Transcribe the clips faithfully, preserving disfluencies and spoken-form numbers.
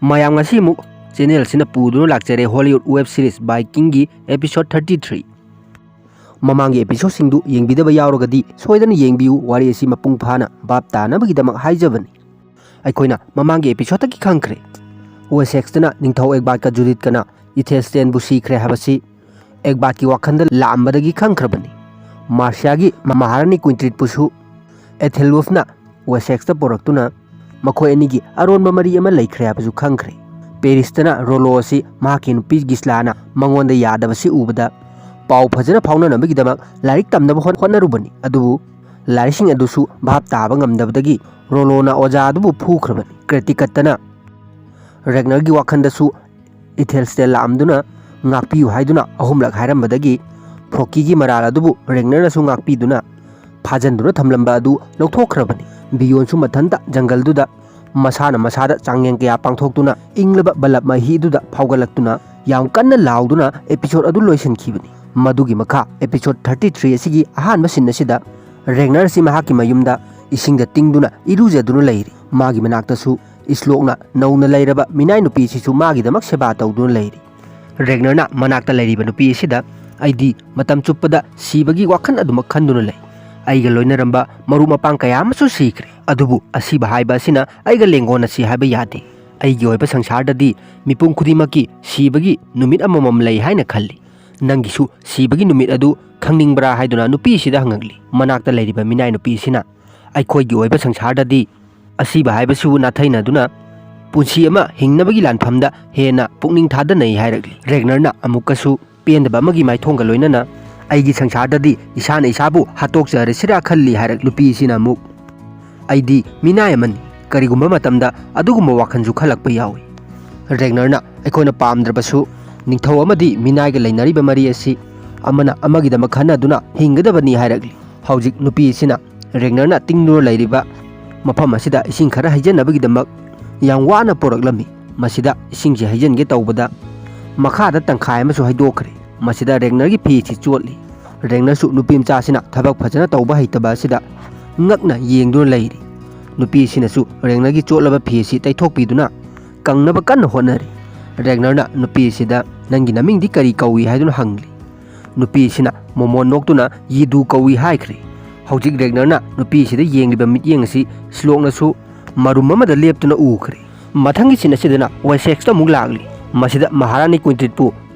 ꯃꯌꯥꯝ, ꯉꯁꯤ ꯑꯃꯨꯛ ꯆꯦꯅꯦꯜꯁꯤꯅ ꯄꯨꯗꯨꯅ ꯂꯥꯛꯆꯔꯦ Hollywood web series Vikingꯒꯤ episode thirty three꯫ ꯃꯃꯥꯡꯒꯤ episodeꯁꯤꯡꯗꯨ ꯌꯦꯡꯕꯤꯗꯕ ꯌꯥꯎꯔꯒꯗꯤ ꯁꯣꯏꯗꯅ ꯌꯦꯡꯕꯤꯌꯨ, ꯋꯥꯔꯤ ꯑꯁꯤ ꯃꯄꯨꯡ ꯐꯥꯅ ꯚꯥꯞ ꯇꯥꯅꯕꯒꯤꯗꯃꯛ ꯍꯥꯏꯖꯕꯅꯤ꯫ ꯑꯩꯈꯣꯏꯅ ꯃꯃꯥꯡꯒꯤ episodeꯇꯒꯤ ꯈꯪꯈ꯭ꯔꯦ, ꯋꯦꯁꯦꯛꯁꯇꯅ ꯅꯤꯡꯊꯧ ꯑꯦꯒꯕꯥꯔꯠꯀ ꯖꯨꯗꯤꯠꯀꯅ ꯏꯊꯦꯜꯁꯇꯦꯟꯕꯨ ꯁꯤꯈ꯭ꯔꯦ ꯍꯥꯏꯕꯁꯤ ꯑꯦꯒꯕꯥꯔꯠꯀꯤ ꯋꯥꯈꯜꯗ ꯂꯥꯛꯑꯝꯕꯗꯒꯤ ꯈꯪꯈ꯭ꯔꯕꯅꯤ꯫ ꯃꯥꯔꯁꯤꯌꯥꯒꯤ ꯃꯍꯥꯔꯥꯅꯤ ꯀ꯭ꯋꯤꯟꯇ꯭ꯔꯤꯠꯄꯨꯁꯨ ꯑꯦꯊꯦꯜꯋꯨꯐꯅ ꯋꯦꯁꯦꯛꯁꯇ ꯄꯨꯔꯛꯇꯨꯅ ꯃꯈꯣꯏ ꯑꯅꯤꯒꯤ ꯑꯔꯣꯟꯕ ꯃꯔꯤ ꯑꯃ ꯂꯩꯈ꯭ꯔꯦ ꯍꯥꯏꯕꯁꯨ ꯈꯪꯈ꯭ꯔꯦ꯫ ꯄꯦꯔꯤꯁꯇꯅ ꯔꯣꯂꯣ ꯑꯁꯤ ꯃꯍꯥꯛꯀꯤ ꯅꯨꯄꯤ ꯒꯤꯁꯂꯥꯅ ꯃꯉꯣꯟꯗ ꯌꯥꯗꯕꯁꯤ ꯎꯕꯗ ꯄꯥꯎ ꯐꯖꯅ ꯐꯥꯎꯅꯅꯕꯒꯤꯗꯃꯛ ꯂꯥꯏꯔꯤꯛ ꯇꯝꯅꯕ ꯍꯣꯠ-, ꯍꯣꯠꯅꯔꯨꯕꯅꯤ꯫ ꯑꯗꯨꯕꯨ ꯂꯥꯏꯔꯤꯛꯁꯤꯡ ꯑꯗꯨꯁꯨ ꯚꯥꯞ ꯇꯥꯕ ꯉꯝꯗꯕꯗꯒꯤ ꯔꯣꯂꯣꯅ ꯑꯣꯖꯥ ꯑꯗꯨꯕꯨ ꯐꯨꯈ꯭ꯔꯕꯅꯤ꯫ ꯀ꯭ꯔꯦꯇꯤꯀꯠꯇꯅ ꯔꯦꯒꯅꯔꯒꯤ ꯋꯥꯈꯜꯗꯁꯨ ꯏꯊꯦꯜꯁꯇꯦꯟ ꯂꯥꯛꯑꯝꯗꯨꯅ ꯉꯥꯛꯄꯤꯌꯨ ꯍꯥꯏꯗꯨꯅ ꯑꯍꯨꯝꯂꯛ ꯍꯥꯏꯔꯝꯕꯗꯒꯤ ꯐ꯭ꯔꯣꯀꯤꯒꯤ ꯃꯔꯥꯜ ꯑꯗꯨꯕꯨ ꯔꯦꯒꯅꯔꯅꯁꯨ ꯉꯥꯛꯄꯤꯗꯨꯅ ꯐꯥꯖꯤꯟꯗꯨꯅ ꯊꯝꯂꯝꯕ ꯑꯗꯨ ꯂꯧꯊꯣꯛꯈ꯭ꯔꯕꯅꯤ꯫ ꯕꯤꯌꯣꯟꯁꯨ ꯃꯊꯟꯇ ꯖꯪꯒꯜꯗꯨꯗ ꯃꯁꯥꯅ ꯃꯁꯥꯗ ꯆꯥꯡꯌꯦꯡ ꯀꯌꯥ ꯄꯥꯡꯊꯣꯛꯇꯨꯅ ꯏꯪꯂꯕ ꯕꯂꯞ ꯃꯍꯤꯗꯨꯗ ꯐꯥꯎꯒꯠꯂꯛꯇꯨꯅ ꯌꯥꯝ ꯀꯟꯅ ꯂꯥꯎꯗꯨꯅ episode ꯑꯗꯨ ꯂꯣꯏꯁꯤꯟꯈꯤꯕꯅꯤ꯫ ꯃꯗꯨꯒꯤ ꯃꯈꯥ episode thirty three ꯑꯁꯤꯒꯤ ꯑꯍꯥꯟꯕ scene ꯑꯁꯤꯗ ꯔꯦꯒꯅꯔ ꯑꯁꯤ ꯃꯍꯥꯛꯀꯤ ꯃꯌꯨꯝꯗ ꯏꯁꯤꯡꯗ ꯇꯤꯡꯗꯨꯅ ꯏꯔꯨꯖꯗꯨꯅ ꯂꯩꯔꯤ꯫ ꯃꯥꯒꯤ ꯃꯅꯥꯛꯇꯁꯨ ꯏꯁꯂꯣꯛꯅ ꯅꯧꯅ ꯂꯩꯔꯕ ꯃꯤꯅꯥꯏ ꯅꯨꯄꯤ ꯑꯁꯤꯁꯨ ꯃꯥꯒꯤꯗꯃꯛ ꯁꯦꯕꯥ ꯇꯧꯗꯨꯅ ꯂꯩꯔꯤ꯫ ꯔꯦꯒꯅꯔꯅ ꯃꯅꯥꯛꯇ ꯂꯩꯔꯤꯕ ꯅꯨꯄꯤ ꯑꯁꯤꯗ, "ꯑꯩꯗꯤ ꯃꯇꯝ ꯆꯨꯞꯄꯗ ꯁꯤꯕꯒꯤ ꯋꯥꯈꯜ ꯑꯗꯨꯃꯛ ꯈꯟꯗꯨꯅ ꯂꯩ꯫ ꯑꯩꯒ ꯂꯣꯏꯅꯔꯝꯕ ꯃꯔꯨꯞ ꯃꯄꯥꯡ ꯀꯌꯥ ꯑꯃꯁꯨ ꯁꯤꯈ꯭ꯔꯦ, ꯑꯗꯨꯕꯨ ꯑꯁꯤꯕ ꯍꯥꯏꯕ ꯑꯁꯤꯅ ꯑꯩꯒ ꯂꯦꯡꯒꯣꯟꯅꯁꯤ ꯍꯥꯏꯕ ꯌꯥꯗꯦ꯫ ꯑꯩꯒꯤ ꯑꯣꯏꯕ ꯁꯪꯁꯥꯔꯗꯗꯤ ꯃꯤꯄꯨꯝ ꯈꯨꯗꯤꯡꯃꯛꯀꯤ ꯁꯤꯕꯒꯤ ꯅꯨꯃꯤꯠ ꯑꯃꯃꯝ ꯂꯩ ꯍꯥꯏꯅ ꯈꯜꯂꯤ꯫ ꯅꯪꯒꯤꯁꯨ ꯁꯤꯕꯒꯤ ꯅꯨꯃꯤꯠ ꯑꯗꯨ ꯈꯪꯅꯤꯡꯕ꯭ꯔꯥ?" ꯍꯥꯏꯗꯨꯅ ꯅꯨꯄꯤ ꯑꯁꯤꯗ ꯍꯪꯉꯛꯂꯤ꯫ ꯃꯅꯥꯛꯇ ꯂꯩꯔꯤꯕ ꯃꯤꯅꯥꯏ ꯅꯨꯄꯤ ꯑꯁꯤꯅ, "ꯑꯩꯈꯣꯏꯒꯤ ꯑꯣꯏꯕ ꯁꯪꯁꯥꯔꯗꯗꯤ ꯑꯁꯤꯕ ꯍꯥꯏꯕꯁꯤꯕꯨ ꯅꯥꯊꯩꯅꯗꯨꯅ ꯄꯨꯟꯁꯤ ꯑꯃ ꯍꯤꯡꯅꯕꯒꯤ ꯂꯥꯟꯐꯝꯗ ꯍꯦꯟꯅ ꯄꯨꯛꯅꯤꯡ ꯊꯥꯗꯅꯩ" ꯍꯥꯏꯔꯛꯂꯤ꯫ ꯔꯦꯒꯅꯔꯅ ꯑꯃꯨꯛꯀꯁꯨ ꯄꯦꯟꯗꯕ ꯑꯃꯒꯤ ꯃꯥꯏꯊꯣꯡꯒ ꯂꯣꯏꯅꯅ, "ꯑꯩꯒꯤ ꯁꯪꯁꯥꯔꯗꯗꯤ ꯏꯁꯥꯅ ꯏꯁꯥꯕꯨ ꯍꯥꯠꯇꯣꯛꯆꯔꯁꯤꯔꯥ ꯈꯜꯂꯤ" ꯍꯥꯏꯔꯛ꯫ ꯅꯨꯄꯤ ꯑꯁꯤꯅ ꯑꯃꯨꯛ, "ꯑꯩꯗꯤ ꯃꯤꯅꯥꯏ ꯑꯃꯅꯤ, ꯀꯔꯤꯒꯨꯝꯕ ꯃꯇꯝꯗ ꯑꯗꯨꯒꯨꯝꯕ ꯋꯥꯈꯜꯁꯨ ꯈꯜꯂꯛꯄ ꯌꯥꯎꯏ꯫ ꯔꯦꯒꯅꯔꯅ, "ꯑꯩꯈꯣꯏꯅ ꯄꯥꯝꯗ꯭ꯔꯕꯁꯨ ꯅꯤꯡꯊꯧ ꯑꯃꯗꯤ ꯃꯤꯅꯥꯏꯒ ꯂꯩꯅꯔꯤꯕ ꯃꯔꯤ ꯑꯁꯤ ꯑꯃꯅ ꯑꯃꯒꯤꯗꯃꯛ ꯈꯟꯅꯗꯨꯅ ꯍꯤꯡꯒꯗꯕꯅꯤ" ꯍꯥꯏꯔꯛꯂꯤ꯫ ꯍꯧꯖꯤꯛ ꯅꯨꯄꯤ ꯑꯁꯤꯅ ꯔꯦꯒꯅꯔꯅ ꯇꯤꯡꯗꯨꯅ ꯂꯩꯔꯤꯕ ꯃꯐꯝ ꯑꯁꯤꯗ ꯏꯁꯤꯡ ꯈꯔ ꯍꯩꯖꯤꯟꯅꯕꯒꯤꯗꯃꯛ ꯌꯥꯝ ꯋꯥꯅ ꯄꯨꯔꯛꯂꯝꯃꯤ꯫ ꯃꯁꯤꯗ ꯏꯁꯤꯡꯁꯤ ꯍꯩꯖꯤꯟꯒꯦ ꯇꯧꯕꯗ ꯃꯈꯥꯗ ꯇꯪꯈꯥꯏ ꯑꯃꯁꯨ ꯍꯩꯗꯣꯛꯈ꯭ꯔꯦ꯫ ꯃꯁꯤꯗ ꯔꯦꯒꯅꯔꯒꯤ ꯐꯤ ꯑꯁꯤ ꯆꯣꯠꯂꯤ꯫ ꯔꯦꯒꯅꯔꯁꯨ ꯅꯨꯄꯤ ꯃꯆꯥ ꯑꯁꯤꯅ ꯊꯕꯛ ꯐꯖꯅ ꯇꯧꯕ ꯍꯩꯇꯕ ꯑꯁꯤꯗ ꯉꯛꯅ ꯌꯦꯡꯗꯨꯅ ꯂꯩꯔꯤ꯫ ꯅꯨꯄꯤ ꯑꯁꯤꯅꯁꯨ ꯔꯦꯒꯅꯔꯒꯤ ꯆꯣꯠꯂꯕ ꯐꯤ ꯑꯁꯤ ꯇꯩꯊꯣꯛꯄꯤꯗꯨꯅ ꯀꯪꯅꯕ ꯀꯟꯅ ꯍꯣꯠꯅꯔꯤ꯫ ꯔꯦꯒꯅꯔꯅ ꯅꯨꯄꯤꯁꯤꯗ "ꯅꯪꯒꯤ ꯅꯃꯤꯡꯗꯤ ꯀꯔꯤ ꯀꯧꯏ?" ꯍꯥꯏꯗꯨꯅ ꯍꯪꯂꯤ꯫ ꯅꯨꯄꯤꯁꯤꯅ ꯃꯣꯃꯣꯟ ꯅꯣꯛꯇꯨꯅ "ꯌꯤꯗꯨ ꯀꯧꯏ" ꯍꯥꯏꯈ꯭ꯔꯦ꯫ ꯍꯧꯖꯤꯛ ꯔꯦꯒꯅꯔꯅ ꯅꯨꯄꯤꯁꯤꯗ ꯌꯦꯡꯂꯤꯕ ꯃꯤꯠꯌꯦꯡ ꯑꯁꯤ ꯁ꯭ꯂꯣꯛꯅꯁꯨ ꯃꯔꯨꯝ ꯑꯃꯗ ꯂꯦꯞꯇꯨꯅ ꯎꯈ꯭ꯔꯦ꯫ ꯃꯊꯪꯒꯤ ꯁꯤꯟ ꯑꯁꯤꯗꯅ ꯋꯦꯁꯦꯛꯁꯇ ꯑꯃꯨꯛ ꯂꯥꯛꯂꯤ꯫ ꯃꯁꯤꯗ ꯃꯍꯥꯔꯥꯅꯤ ꯀ꯭ꯋꯤꯟꯇ꯭ꯔꯤꯠꯄꯨ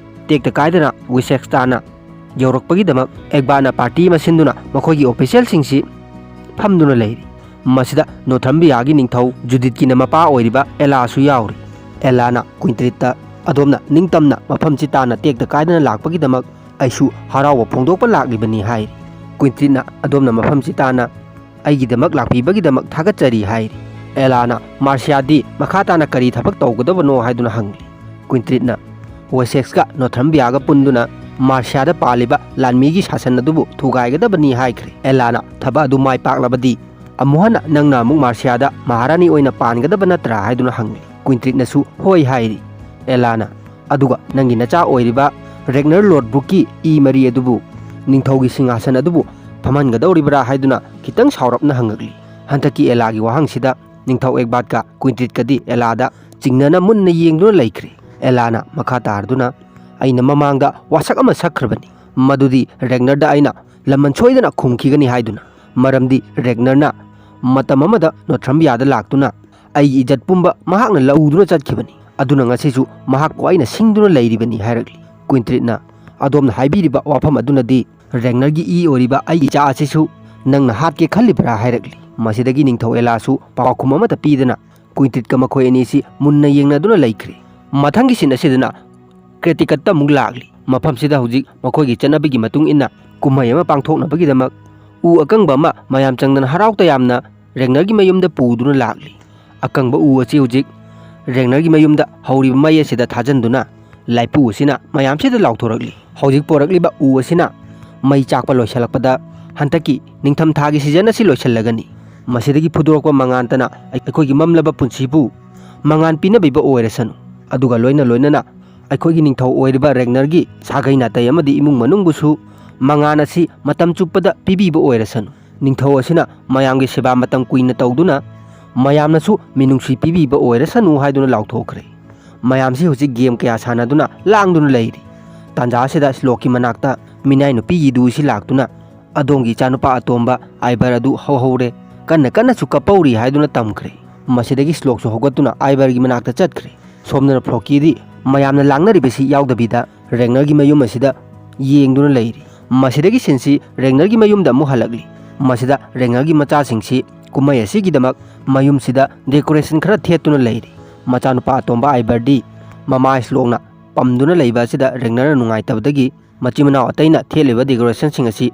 ꯇꯦꯛꯇ ꯀꯥꯏꯗꯅ ꯋꯦꯁꯦꯛꯁꯇꯥꯅ ꯌꯧꯔꯛꯄꯒꯤꯗꯃꯛ ꯑꯦꯛꯕꯥꯅ ꯄꯥꯔꯇꯤ ꯑꯃ ꯁꯤꯟꯗꯨꯅ ꯃꯈꯣꯏꯒꯤ ꯑꯣꯐꯤꯁꯤꯌꯦꯜꯁꯤꯡꯁꯤ ꯐꯝꯗꯨꯅ ꯂꯩꯔꯤ꯫ ꯃꯁꯤꯗ ꯅꯣꯊ꯭ꯔꯝꯕꯤꯌꯥꯒꯤ ꯅꯤꯡꯊꯧ ꯖꯨꯗꯤꯠꯀꯤꯅ ꯃꯄꯥ ꯑꯣꯏꯔꯤꯕ ꯑꯦꯂꯥꯁꯨ ꯌꯥꯎꯔꯤ꯫ ꯑꯦꯂꯥꯅ ꯀ꯭ꯋꯤꯟꯇ꯭ꯔꯤꯠꯇ "ꯑꯗꯣꯝꯅ ꯅꯤꯡꯇꯝꯅ ꯃꯐꯝꯁꯤ ꯇꯥꯟꯅ ꯇꯦꯛꯇ ꯀꯥꯏꯗꯅ ꯂꯥꯛꯄꯒꯤꯗꯃꯛ ꯑꯩꯁꯨ ꯍꯔꯥꯎꯕ ꯐꯣꯡꯗꯣꯛꯄ ꯂꯥꯛꯂꯤꯕꯅꯤ" ꯍꯥꯏꯔꯤ꯫ ꯀ꯭ꯋꯤꯟꯇ꯭ꯔꯤꯠꯅ "ꯑꯗꯣꯝꯅ ꯃꯐꯝꯁꯤ ꯇꯥꯟꯅ ꯑꯩꯒꯤꯗꯃꯛ ꯂꯥꯛꯄꯤꯕꯒꯤꯗꯃꯛ ꯊꯥꯒꯠꯆꯔꯤ" ꯍꯥꯏꯔꯤ꯫ ꯑꯦꯂꯥꯅ "ꯃꯥꯔꯁꯤꯌꯥꯗꯤ ꯃꯈꯥ ꯇꯥꯅ ꯀꯔꯤ ꯊꯕꯛ ꯇꯧꯒꯗꯕꯅꯣ?" ꯍꯥꯏꯗꯨꯅ ꯍꯪꯂꯤ꯫ ꯀ꯭ꯋꯤꯟꯇ꯭ꯔꯤꯠꯅ ꯋꯦꯁꯦꯛꯁꯀ ꯅꯣꯊ꯭ꯔꯝꯕꯤꯌꯥꯒ ꯄꯨꯟꯗꯨꯅ ꯃꯥꯔꯁꯤꯌꯥꯗ ꯄꯥꯜꯂꯤꯕ ꯂꯥꯟꯃꯤꯒꯤ ꯁꯥꯁꯟ ꯑꯗꯨꯕꯨ ꯊꯨꯒꯥꯏꯒꯗꯕꯅꯤ ꯍꯥꯏꯈ꯭ꯔꯦ꯫ ꯑꯦꯂꯥꯅ "ꯊꯕꯛ ꯑꯗꯨ ꯃꯥꯏ ꯄꯥꯛꯂꯕꯗꯤ ꯑꯃꯨꯛ ꯍꯟꯅ ꯅꯪꯅ ꯑꯃꯨꯛ ꯃꯥꯔꯁꯤꯌꯥꯗ ꯃꯍꯥꯔꯥꯅꯤ ꯑꯣꯏꯅ ꯄꯥꯟꯒꯗꯕ ꯅꯠꯇ꯭ꯔꯥ?" ꯍꯥꯏꯗꯨꯅ ꯍꯪꯂꯤ꯫ ꯀ꯭ꯋꯤꯟꯇ꯭ꯔꯤꯠꯅꯁꯨ "ꯍꯣꯏ" ꯍꯥꯏꯔꯤ꯫ ꯑꯦꯂꯥꯅ "ꯑꯗꯨꯒ ꯅꯪꯒꯤ ꯅꯆꯥ ꯑꯣꯏꯔꯤꯕ ꯔꯦꯒꯅꯔ ꯂꯣꯗꯕ꯭ꯔꯨꯛꯀꯤ ꯏ ꯃꯔꯤ ꯑꯗꯨꯕꯨ ꯅꯤꯡꯊꯧꯒꯤ ꯁꯤꯡꯍꯥꯁꯟ ꯑꯗꯨꯕꯨ ꯐꯝꯍꯟꯒꯗꯧꯔꯤꯕ꯭ꯔꯥ?" ꯍꯥꯏꯗꯨꯅ ꯈꯤꯇꯪ ꯁꯥꯎꯔꯞꯅ ꯍꯪꯉꯛꯂꯤ꯫ ꯍꯟꯗꯛꯀꯤ ꯑꯦꯂꯥꯒꯤ ꯋꯥꯍꯪꯁꯤꯗ ꯅꯤꯡꯊꯧ ꯑꯦꯛꯕꯥꯠꯀ ꯀ꯭ꯋꯤꯟꯇ꯭ꯔꯤꯠꯀꯗꯤ ꯑꯦꯂꯥꯗ ꯆꯤꯡꯅꯅ ꯃꯨꯟꯅ ꯌꯦꯡꯗꯨꯅ ꯂꯩꯈ꯭ꯔꯦ꯫ ꯑꯦꯂꯥꯅ ꯃꯈꯥ ꯇꯥꯔꯗꯨꯅ "ꯑꯩꯅ ꯃꯃꯥꯡꯗ ꯋꯥꯁꯛ ꯑꯃ ꯁꯛꯈ꯭ꯔꯕꯅꯤ, ꯃꯗꯨꯗꯤ ꯔꯦꯒꯅꯔꯗ ꯑꯩꯅ ꯂꯃꯟ ꯁꯣꯏꯗꯅ ꯈꯨꯝꯈꯤꯒꯅꯤ ꯍꯥꯏꯗꯨꯅ, ꯃꯔꯝꯗꯤ ꯔꯦꯒꯅꯔꯅ ꯃꯇꯝ ꯑꯃꯗ ꯅꯣꯊ꯭ꯔꯝꯕꯤꯌꯥꯗ ꯂꯥꯛꯇꯨꯅ ꯑꯩꯒꯤ ꯏꯖꯠ ꯄꯨꯝꯕ ꯃꯍꯥꯛꯅ ꯂꯧꯗꯨꯅ ꯆꯠꯈꯤꯕꯅꯤ꯫ ꯑꯗꯨꯅ ꯉꯁꯤꯁꯨ ꯃꯍꯥꯛꯄꯨ ꯑꯩꯅ ꯁꯤꯡꯗꯨꯅ ꯂꯩꯔꯤꯕꯅꯤ" ꯍꯥꯏꯔꯛꯂꯤ꯫ ꯀ꯭ꯋꯤꯟꯇ꯭ꯔꯤꯠꯅ "ꯑꯗꯣꯝꯅ ꯍꯥꯏꯕꯤꯔꯤꯕ ꯋꯥꯐꯝ ꯑꯗꯨꯅꯗꯤ ꯔꯦꯒꯅꯔꯒꯤ ꯏ ꯑꯣꯏꯔꯤꯕ ꯑꯩꯒꯤ ꯏꯆꯥ ꯑꯁꯤꯁꯨ ꯅꯪꯅ ꯍꯥꯠꯀꯦ ꯈꯜꯂꯤꯕ꯭ꯔꯥ?" ꯍꯥꯏꯔꯛꯂꯤ꯫ ꯃꯁꯤꯗꯒꯤ ꯅꯤꯡꯊꯧ ꯑꯦꯂꯥꯁꯨ ꯄꯥꯎꯈꯨꯝ ꯑꯃꯠꯇ ꯄꯤꯗꯅ ꯀ꯭ꯋꯤꯟꯇ꯭ꯔꯤꯠꯀ ꯃꯈꯣꯏ ꯑꯅꯤꯁꯤ ꯃꯨꯟꯅ ꯌꯦꯡꯅꯗꯨꯅ ꯂꯩꯈ꯭ꯔꯦ꯫ ꯃꯊꯪꯒꯤ ꯁꯤꯟ ꯑꯁꯤꯗꯅ ꯀ꯭ꯔꯦꯇꯤꯀꯠꯇ ꯑꯃꯨꯛ ꯂꯥꯛꯂꯤ꯫ ꯃꯐꯝꯁꯤꯗ ꯍꯧꯖꯤꯛ ꯃꯈꯣꯏꯒꯤ ꯆꯠꯅꯕꯤꯒꯤ ꯃꯇꯨꯡ ꯏꯟꯅ ꯀꯨꯝꯍꯩ ꯑꯃ ꯄꯥꯡꯊꯣꯛꯅꯕꯒꯤꯗꯃꯛ ꯎ ꯑꯀꯪꯕ ꯑꯃ ꯃꯌꯥꯝ ꯆꯪꯗꯅ ꯍꯔꯥꯎ ꯇꯌꯥꯝꯅ ꯔꯦꯒꯅꯔꯒꯤ ꯃꯌꯨꯝꯗ ꯄꯨꯗꯨꯅ ꯂꯥꯛꯂꯤ꯫ ꯑꯀꯪꯕ ꯎ ꯑꯁꯤ ꯍꯧꯖꯤꯛ ꯔꯦꯒꯅꯔꯒꯤ ꯃꯌꯨꯝꯗ ꯍꯧꯔꯤꯕ ꯃꯩ ꯑꯁꯤꯗ ꯊꯥꯖꯤꯟꯗꯨꯅ ꯂꯥꯏꯄꯨ ꯑꯁꯤꯅ ꯃꯌꯥꯝꯁꯤꯗ ꯂꯥꯎꯊꯣꯔꯛꯂꯤ꯫ "ꯍꯧꯖꯤꯛ ꯄꯣꯔꯛꯂꯤꯕ ꯎ ꯑꯁꯤꯅ ꯃꯩ ꯆꯥꯛꯄ ꯂꯣꯏꯁꯤꯜꯂꯛꯄꯗ ꯍꯟꯗꯛꯀꯤ ꯅꯤꯡꯊꯝꯊꯥꯒꯤ ꯁꯤꯖꯟ ꯑꯁꯤ ꯂꯣꯏꯁꯤꯜꯂꯒꯅꯤ꯫ ꯃꯁꯤꯗꯒꯤ ꯐꯨꯗꯣꯔꯛꯄ ꯃꯉꯥꯟꯇꯅ ꯑꯩꯈꯣꯏꯒꯤ ꯃꯝꯂꯕ ꯄꯨꯟꯁꯤꯕꯨ ꯃꯉꯥꯟ ꯄꯤꯅꯕꯤꯕ ꯑꯣꯏꯔꯁꯅꯨ꯫ ꯑꯗꯨꯒ ꯂꯣꯏꯅ ꯂꯣꯏꯅꯅ ꯑꯩꯈꯣꯏꯒꯤ ꯅꯤꯡꯊꯧ ꯑꯣꯏꯔꯤꯕ ꯔꯦꯒꯅꯔꯒꯤ ꯁꯥꯒꯩ ꯅꯥꯇꯩ ꯑꯃꯗꯤ ꯏꯃꯨꯡ ꯃꯅꯨꯡꯕꯨꯁꯨ ꯃꯉꯥꯟ ꯑꯁꯤ ꯃꯇꯝ ꯆꯨꯞꯄꯗ ꯄꯤꯕꯤꯕ ꯑꯣꯏꯔꯁꯅꯨ꯫ ꯅꯤꯡꯊꯧ ꯑꯁꯤꯅ ꯃꯌꯥꯝꯒꯤ ꯁꯦꯕꯥ ꯃꯇꯝ ꯀꯨꯏꯅ ꯇꯧꯗꯨꯅ ꯃꯌꯥꯝꯅꯁꯨ ꯃꯤꯅꯨꯡꯁꯤ ꯄꯤꯕꯤꯕ ꯑꯣꯏꯔꯁꯅꯨ ꯍꯥꯏꯗꯨꯅ ꯂꯥꯎꯊꯣꯛꯈ꯭ꯔꯦ꯫ ꯃꯌꯥꯝꯁꯤ ꯍꯧꯖꯤꯛ ꯒꯦꯝ ꯀꯌꯥ ꯁꯥꯟꯅꯗꯨꯅ ꯂꯥꯡꯗꯨꯅ ꯂꯩꯔꯤ꯫ ꯇꯥꯟꯖꯥ ꯑꯁꯤꯗ ꯁ꯭ꯂꯣꯛꯀꯤ ꯃꯅꯥꯛꯇ ꯃꯤꯅꯥꯏ ꯅꯨꯄꯤ ꯌꯤꯗꯨ ꯑꯁꯤ ꯂꯥꯛꯇꯨꯅ ꯑꯗꯣꯝꯒꯤ ꯏꯆꯥꯅꯨꯄꯥ ꯑꯇꯣꯝꯕ ꯑꯥꯏꯕꯔ ꯑꯗꯨ ꯍꯧꯍꯧꯔꯦ, ꯀꯟꯅ ꯀꯟꯅꯁꯨ ꯀꯞꯄꯧꯔꯤ ꯍꯥꯏꯗꯨꯅ ꯇꯝꯈ꯭ꯔꯦ꯫ ꯃꯁꯤꯗꯒꯤ ꯁ꯭ꯂꯣꯛꯁꯨ ꯍꯧꯒꯠꯇꯨꯅ ꯑꯥꯏꯕꯔꯒꯤ ꯃꯅꯥꯛꯇ ꯆꯠꯈ꯭ꯔꯦ꯫ ꯁꯣꯝꯗꯅ ꯐ꯭ꯂꯣꯀꯤꯗꯤ ꯃꯌꯥꯝꯅ ꯂꯥꯡꯅꯔꯤꯕꯁꯤ ꯌꯥꯎꯗꯕꯤꯗ ꯔꯦꯡꯅꯔꯒꯤ ꯃꯌꯨꯝ ꯑꯁꯤꯗ ꯌꯦꯡꯗꯨꯅ ꯂꯩꯔꯤ꯫ ꯃꯁꯤꯗꯒꯤ ꯁꯤꯟꯁꯤ ꯔꯦꯡꯅꯔꯒꯤ ꯃꯌꯨꯝꯗ ꯑꯃꯨꯛ ꯍꯜꯂꯛꯂꯤ꯫ ꯃꯁꯤꯗ ꯔꯦꯡꯅꯔꯒꯤ ꯃꯆꯥꯁꯤꯡꯁꯤ ꯀꯨꯝꯍꯩ ꯑꯁꯤꯒꯤꯗꯃꯛ ꯃꯌꯨꯝꯁꯤꯗ ꯗꯦꯀꯣꯔꯦꯁꯟ ꯈꯔ ꯊꯦꯠꯇꯨꯅ ꯂꯩꯔꯤ꯫ ꯃꯆꯥꯅꯨꯄꯥ ꯑꯇꯣꯝꯕ ꯑꯥꯏꯕꯔꯗꯤ ꯃꯃꯥ ꯁ꯭ꯂꯣꯛꯅ ꯄꯝꯗꯨꯅ ꯂꯩꯕ ꯑꯁꯤꯗ ꯔꯦꯡꯅꯔꯅ ꯅꯨꯡꯉꯥꯏꯇꯕꯗꯒꯤ ꯃꯆꯤꯟ ꯃꯅꯥꯎ ꯑꯇꯩꯅ ꯊꯦꯠꯂꯤꯕ ꯗꯦꯀꯣꯔꯦꯁꯟꯁꯤꯡ ꯑꯁꯤ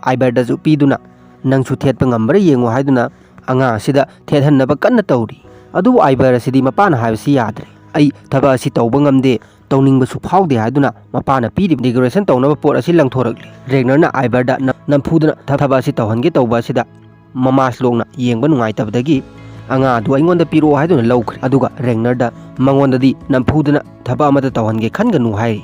ꯑꯥꯏꯕꯔꯗꯁꯨ ꯄꯤꯗꯨꯅ, "ꯅꯪꯁꯨ ꯊꯦꯠꯄ ꯉꯝꯕ꯭ꯔꯥ ꯌꯦꯡꯉꯨ" ꯍꯥꯏꯗꯨꯅ ꯑꯉꯥꯡ ꯑꯁꯤꯗ ꯊꯦꯠꯍꯟꯅꯕ ꯀꯟꯅ ꯇꯧꯔꯤ꯫ ꯑꯗꯨꯕꯨ ꯑꯥꯏꯕꯔ ꯑꯁꯤꯗꯤ ꯃꯄꯥꯅ ꯍꯥꯏꯕꯁꯤ ꯌꯥꯗ꯭ꯔꯦ꯫ "ꯑꯩ ꯊꯕꯛ ꯑꯁꯤ ꯇꯧꯕ ꯉꯝꯗꯦ, ꯇꯧꯅꯤꯡꯕꯁꯨ ꯐꯥꯎꯗꯦ" ꯍꯥꯏꯗꯨꯅ ꯃꯄꯥꯅ ꯄꯤꯔꯤꯕ ꯗꯦꯀꯣꯔꯦꯁꯟ ꯇꯧꯅꯕ ꯄꯣꯠ ꯑꯁꯤ ꯂꯪꯊꯣꯔꯛꯂꯤ꯫ ꯔꯦꯡꯅꯔꯅ ꯑꯥꯏꯕꯔꯗ ꯅ-, ꯅꯝꯐꯨꯗꯅ ꯊ-, ꯊꯕꯛ ꯑꯁꯤ ꯇꯧꯍꯟꯒꯦ ꯇꯧꯕ ꯑꯁꯤꯗ ꯃꯃꯥ ꯁ꯭ꯂꯣꯛꯅ ꯌꯦꯡꯕ ꯅꯨꯡꯉꯥꯏꯇꯕꯗꯒꯤ "ꯑꯉꯥꯡ ꯑꯗꯨ ꯑꯩꯉꯣꯟꯗ ꯄꯤꯔꯛꯑꯣ" ꯍꯥꯏꯗꯨꯅ ꯂꯧꯈ꯭ꯔꯦ꯫ ꯑꯗꯨꯒ ꯔꯦꯡꯅꯔꯗ ꯃꯉꯣꯟꯗꯗꯤ ꯅꯝꯐꯨꯗꯅ ꯊꯕꯛ ꯑꯃꯠꯇ ꯇꯧꯍꯟꯒꯦ ꯈꯟꯒꯅꯨ ꯍꯥꯏꯔꯤ꯫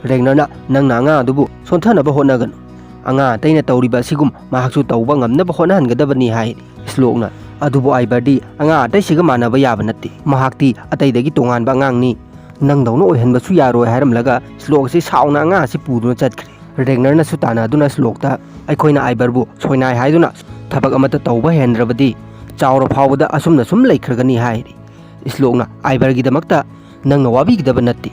ꯔꯦꯡꯅꯔꯅ "ꯅꯪꯅ ꯑꯉꯥꯡ ꯑꯗꯨꯕꯨ ꯁꯣꯟꯊꯅꯕ ꯍꯣꯠꯅꯒꯅꯨ꯫ ꯑꯉꯥꯡ ꯑꯇꯩꯅ ꯇꯧꯔꯤꯕ ꯑꯁꯤꯒꯨꯝ ꯃꯍꯥꯛꯁꯨ ꯇꯧꯕ ꯉꯝꯅꯕ ꯍꯣꯠꯅꯍꯟꯒꯗꯕꯅꯤ" ꯍꯥꯏꯔꯤ꯫ ꯁ꯭ꯂꯣꯛꯅ "ꯑꯗꯨꯕꯨ ꯑꯥꯏꯕꯔꯗꯤ ꯑꯉꯥꯡ ꯑꯇꯩꯁꯤꯒ ꯃꯥꯟꯅꯕ ꯌꯥꯕ ꯅꯠꯇꯦ꯫ ꯃꯍꯥꯛꯇꯤ ꯑꯇꯩꯗꯒꯤ ꯇꯣꯉꯥꯟꯕ ꯑꯉꯥꯡꯅꯤ꯫ ꯅꯪꯗꯧꯅ ꯑꯣꯏꯍꯟꯕꯁꯨ ꯌꯥꯔꯣꯏ" ꯍꯥꯏꯔꯝꯂꯒ ꯁ꯭ꯂꯣꯛ ꯑꯁꯤ ꯁꯥꯎꯅ ꯑꯉꯥꯡ ꯑꯁꯤ ꯄꯨꯗꯨꯅ ꯆꯠꯈ꯭ꯔꯦ꯫ ꯔꯦꯡꯅꯔꯅꯁꯨ ꯇꯥꯟꯅꯗꯨꯅ ꯁ꯭ꯂꯣꯛꯇ "ꯑꯩꯈꯣꯏꯅ ꯑꯥꯏꯕꯔꯕꯨ ꯁꯣꯏꯅꯥꯏ ꯍꯥꯏꯗꯨꯅ ꯊꯕꯛ ꯑꯃꯠꯇ ꯇꯧꯕ ꯍꯩꯍꯟꯗ꯭ꯔꯕꯗꯤ ꯆꯥꯎꯔ ꯐꯥꯎꯕꯗ ꯑꯁꯨꯝꯅ ꯁꯨꯝ ꯂꯩꯈ꯭ꯔꯒꯅꯤ" ꯍꯥꯏꯔꯤ꯫ ꯁ꯭ꯂꯣꯛꯅ "ꯑꯥꯏꯕꯔꯒꯤꯗꯃꯛꯇ ꯅꯪꯅ ꯋꯥꯕꯤꯒꯗꯕ ꯅꯠꯇꯦ꯫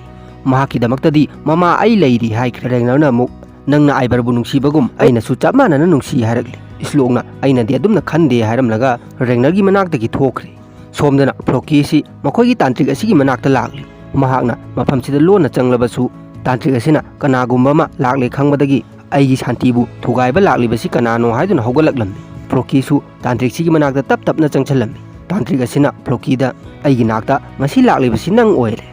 ꯃꯍꯥꯛꯀꯤꯗꯃꯛꯇꯗꯤ ꯃꯃꯥ ꯑꯩ ꯂꯩꯔꯤ" ꯍꯥꯏꯈ꯭ꯔꯦ꯫ ꯔꯦꯡꯅꯔꯅ ꯑꯃꯨꯛ "ꯅꯪꯅ ꯑꯥꯏꯕꯔꯕꯨ ꯅꯨꯡꯁꯤꯕꯒꯨꯝ ꯑꯩꯅꯁꯨ ꯆꯞ ꯃꯥꯟꯅꯅ ꯅꯨꯡꯁꯤ" ꯍꯥꯏꯔꯛꯂꯤ꯫ ꯁ꯭ꯂꯣꯛꯅ "ꯑꯩꯅꯗꯤ ꯑꯗꯨꯝꯅ ꯈꯟꯗꯦ" ꯍꯥꯏꯔꯝꯂꯒ ꯔꯦꯡꯅꯔꯒꯤ ꯃꯅꯥꯛꯇꯒꯤ ꯊꯣꯛꯈ꯭ꯔꯦ꯫ ꯁꯣꯝꯗꯅ ꯐ꯭ꯂꯣꯀꯤ ꯑꯁꯤ ꯃꯈꯣꯏꯒꯤ ꯇꯥꯟꯇ꯭ꯔꯤꯛ ꯑꯁꯤꯒꯤ ꯃꯅꯥꯛꯇ ꯂꯥꯛꯂꯤ꯫ ꯃꯍꯥꯛꯅ ꯃꯐꯝꯁꯤꯗ ꯂꯣꯟꯅ ꯆꯪꯂꯕꯁꯨ ꯇꯥꯟꯇ꯭ꯔꯤꯛ ꯑꯁꯤꯅ ꯀꯅꯥꯒꯨꯝꯕ ꯑꯃ ꯂꯥꯛꯂꯦ ꯈꯪꯕꯗꯒꯤ "ꯑꯩꯒꯤ ꯁꯥꯟꯇꯤꯕꯨ ꯊꯨꯒꯥꯏꯕ ꯂꯥꯛꯂꯤꯕꯁꯤ ꯀꯅꯥꯅꯣ?" ꯍꯥꯏꯗꯨꯅ ꯍꯧꯒꯠꯂꯛꯂꯝꯃꯤ꯫ ꯐ꯭ꯂꯣꯀꯤꯁꯨ ꯇꯥꯟꯇ꯭ꯔꯤꯛꯁꯤꯒꯤ ꯃꯅꯥꯛꯇ ꯇꯞ ꯇꯞꯅ ꯆꯪꯁꯤꯜꯂꯝꯃꯤ꯫ ꯇꯥꯟꯇ꯭ꯔꯤꯛ ꯑꯁꯤꯅ ꯐ꯭ꯂꯣꯀꯤꯗ "ꯑꯩꯒꯤ ꯅꯥꯛꯇ ꯉꯁꯤ ꯂꯥꯛꯂꯤꯕꯁꯤ ꯅꯪ ꯑꯣꯏꯔꯦ꯫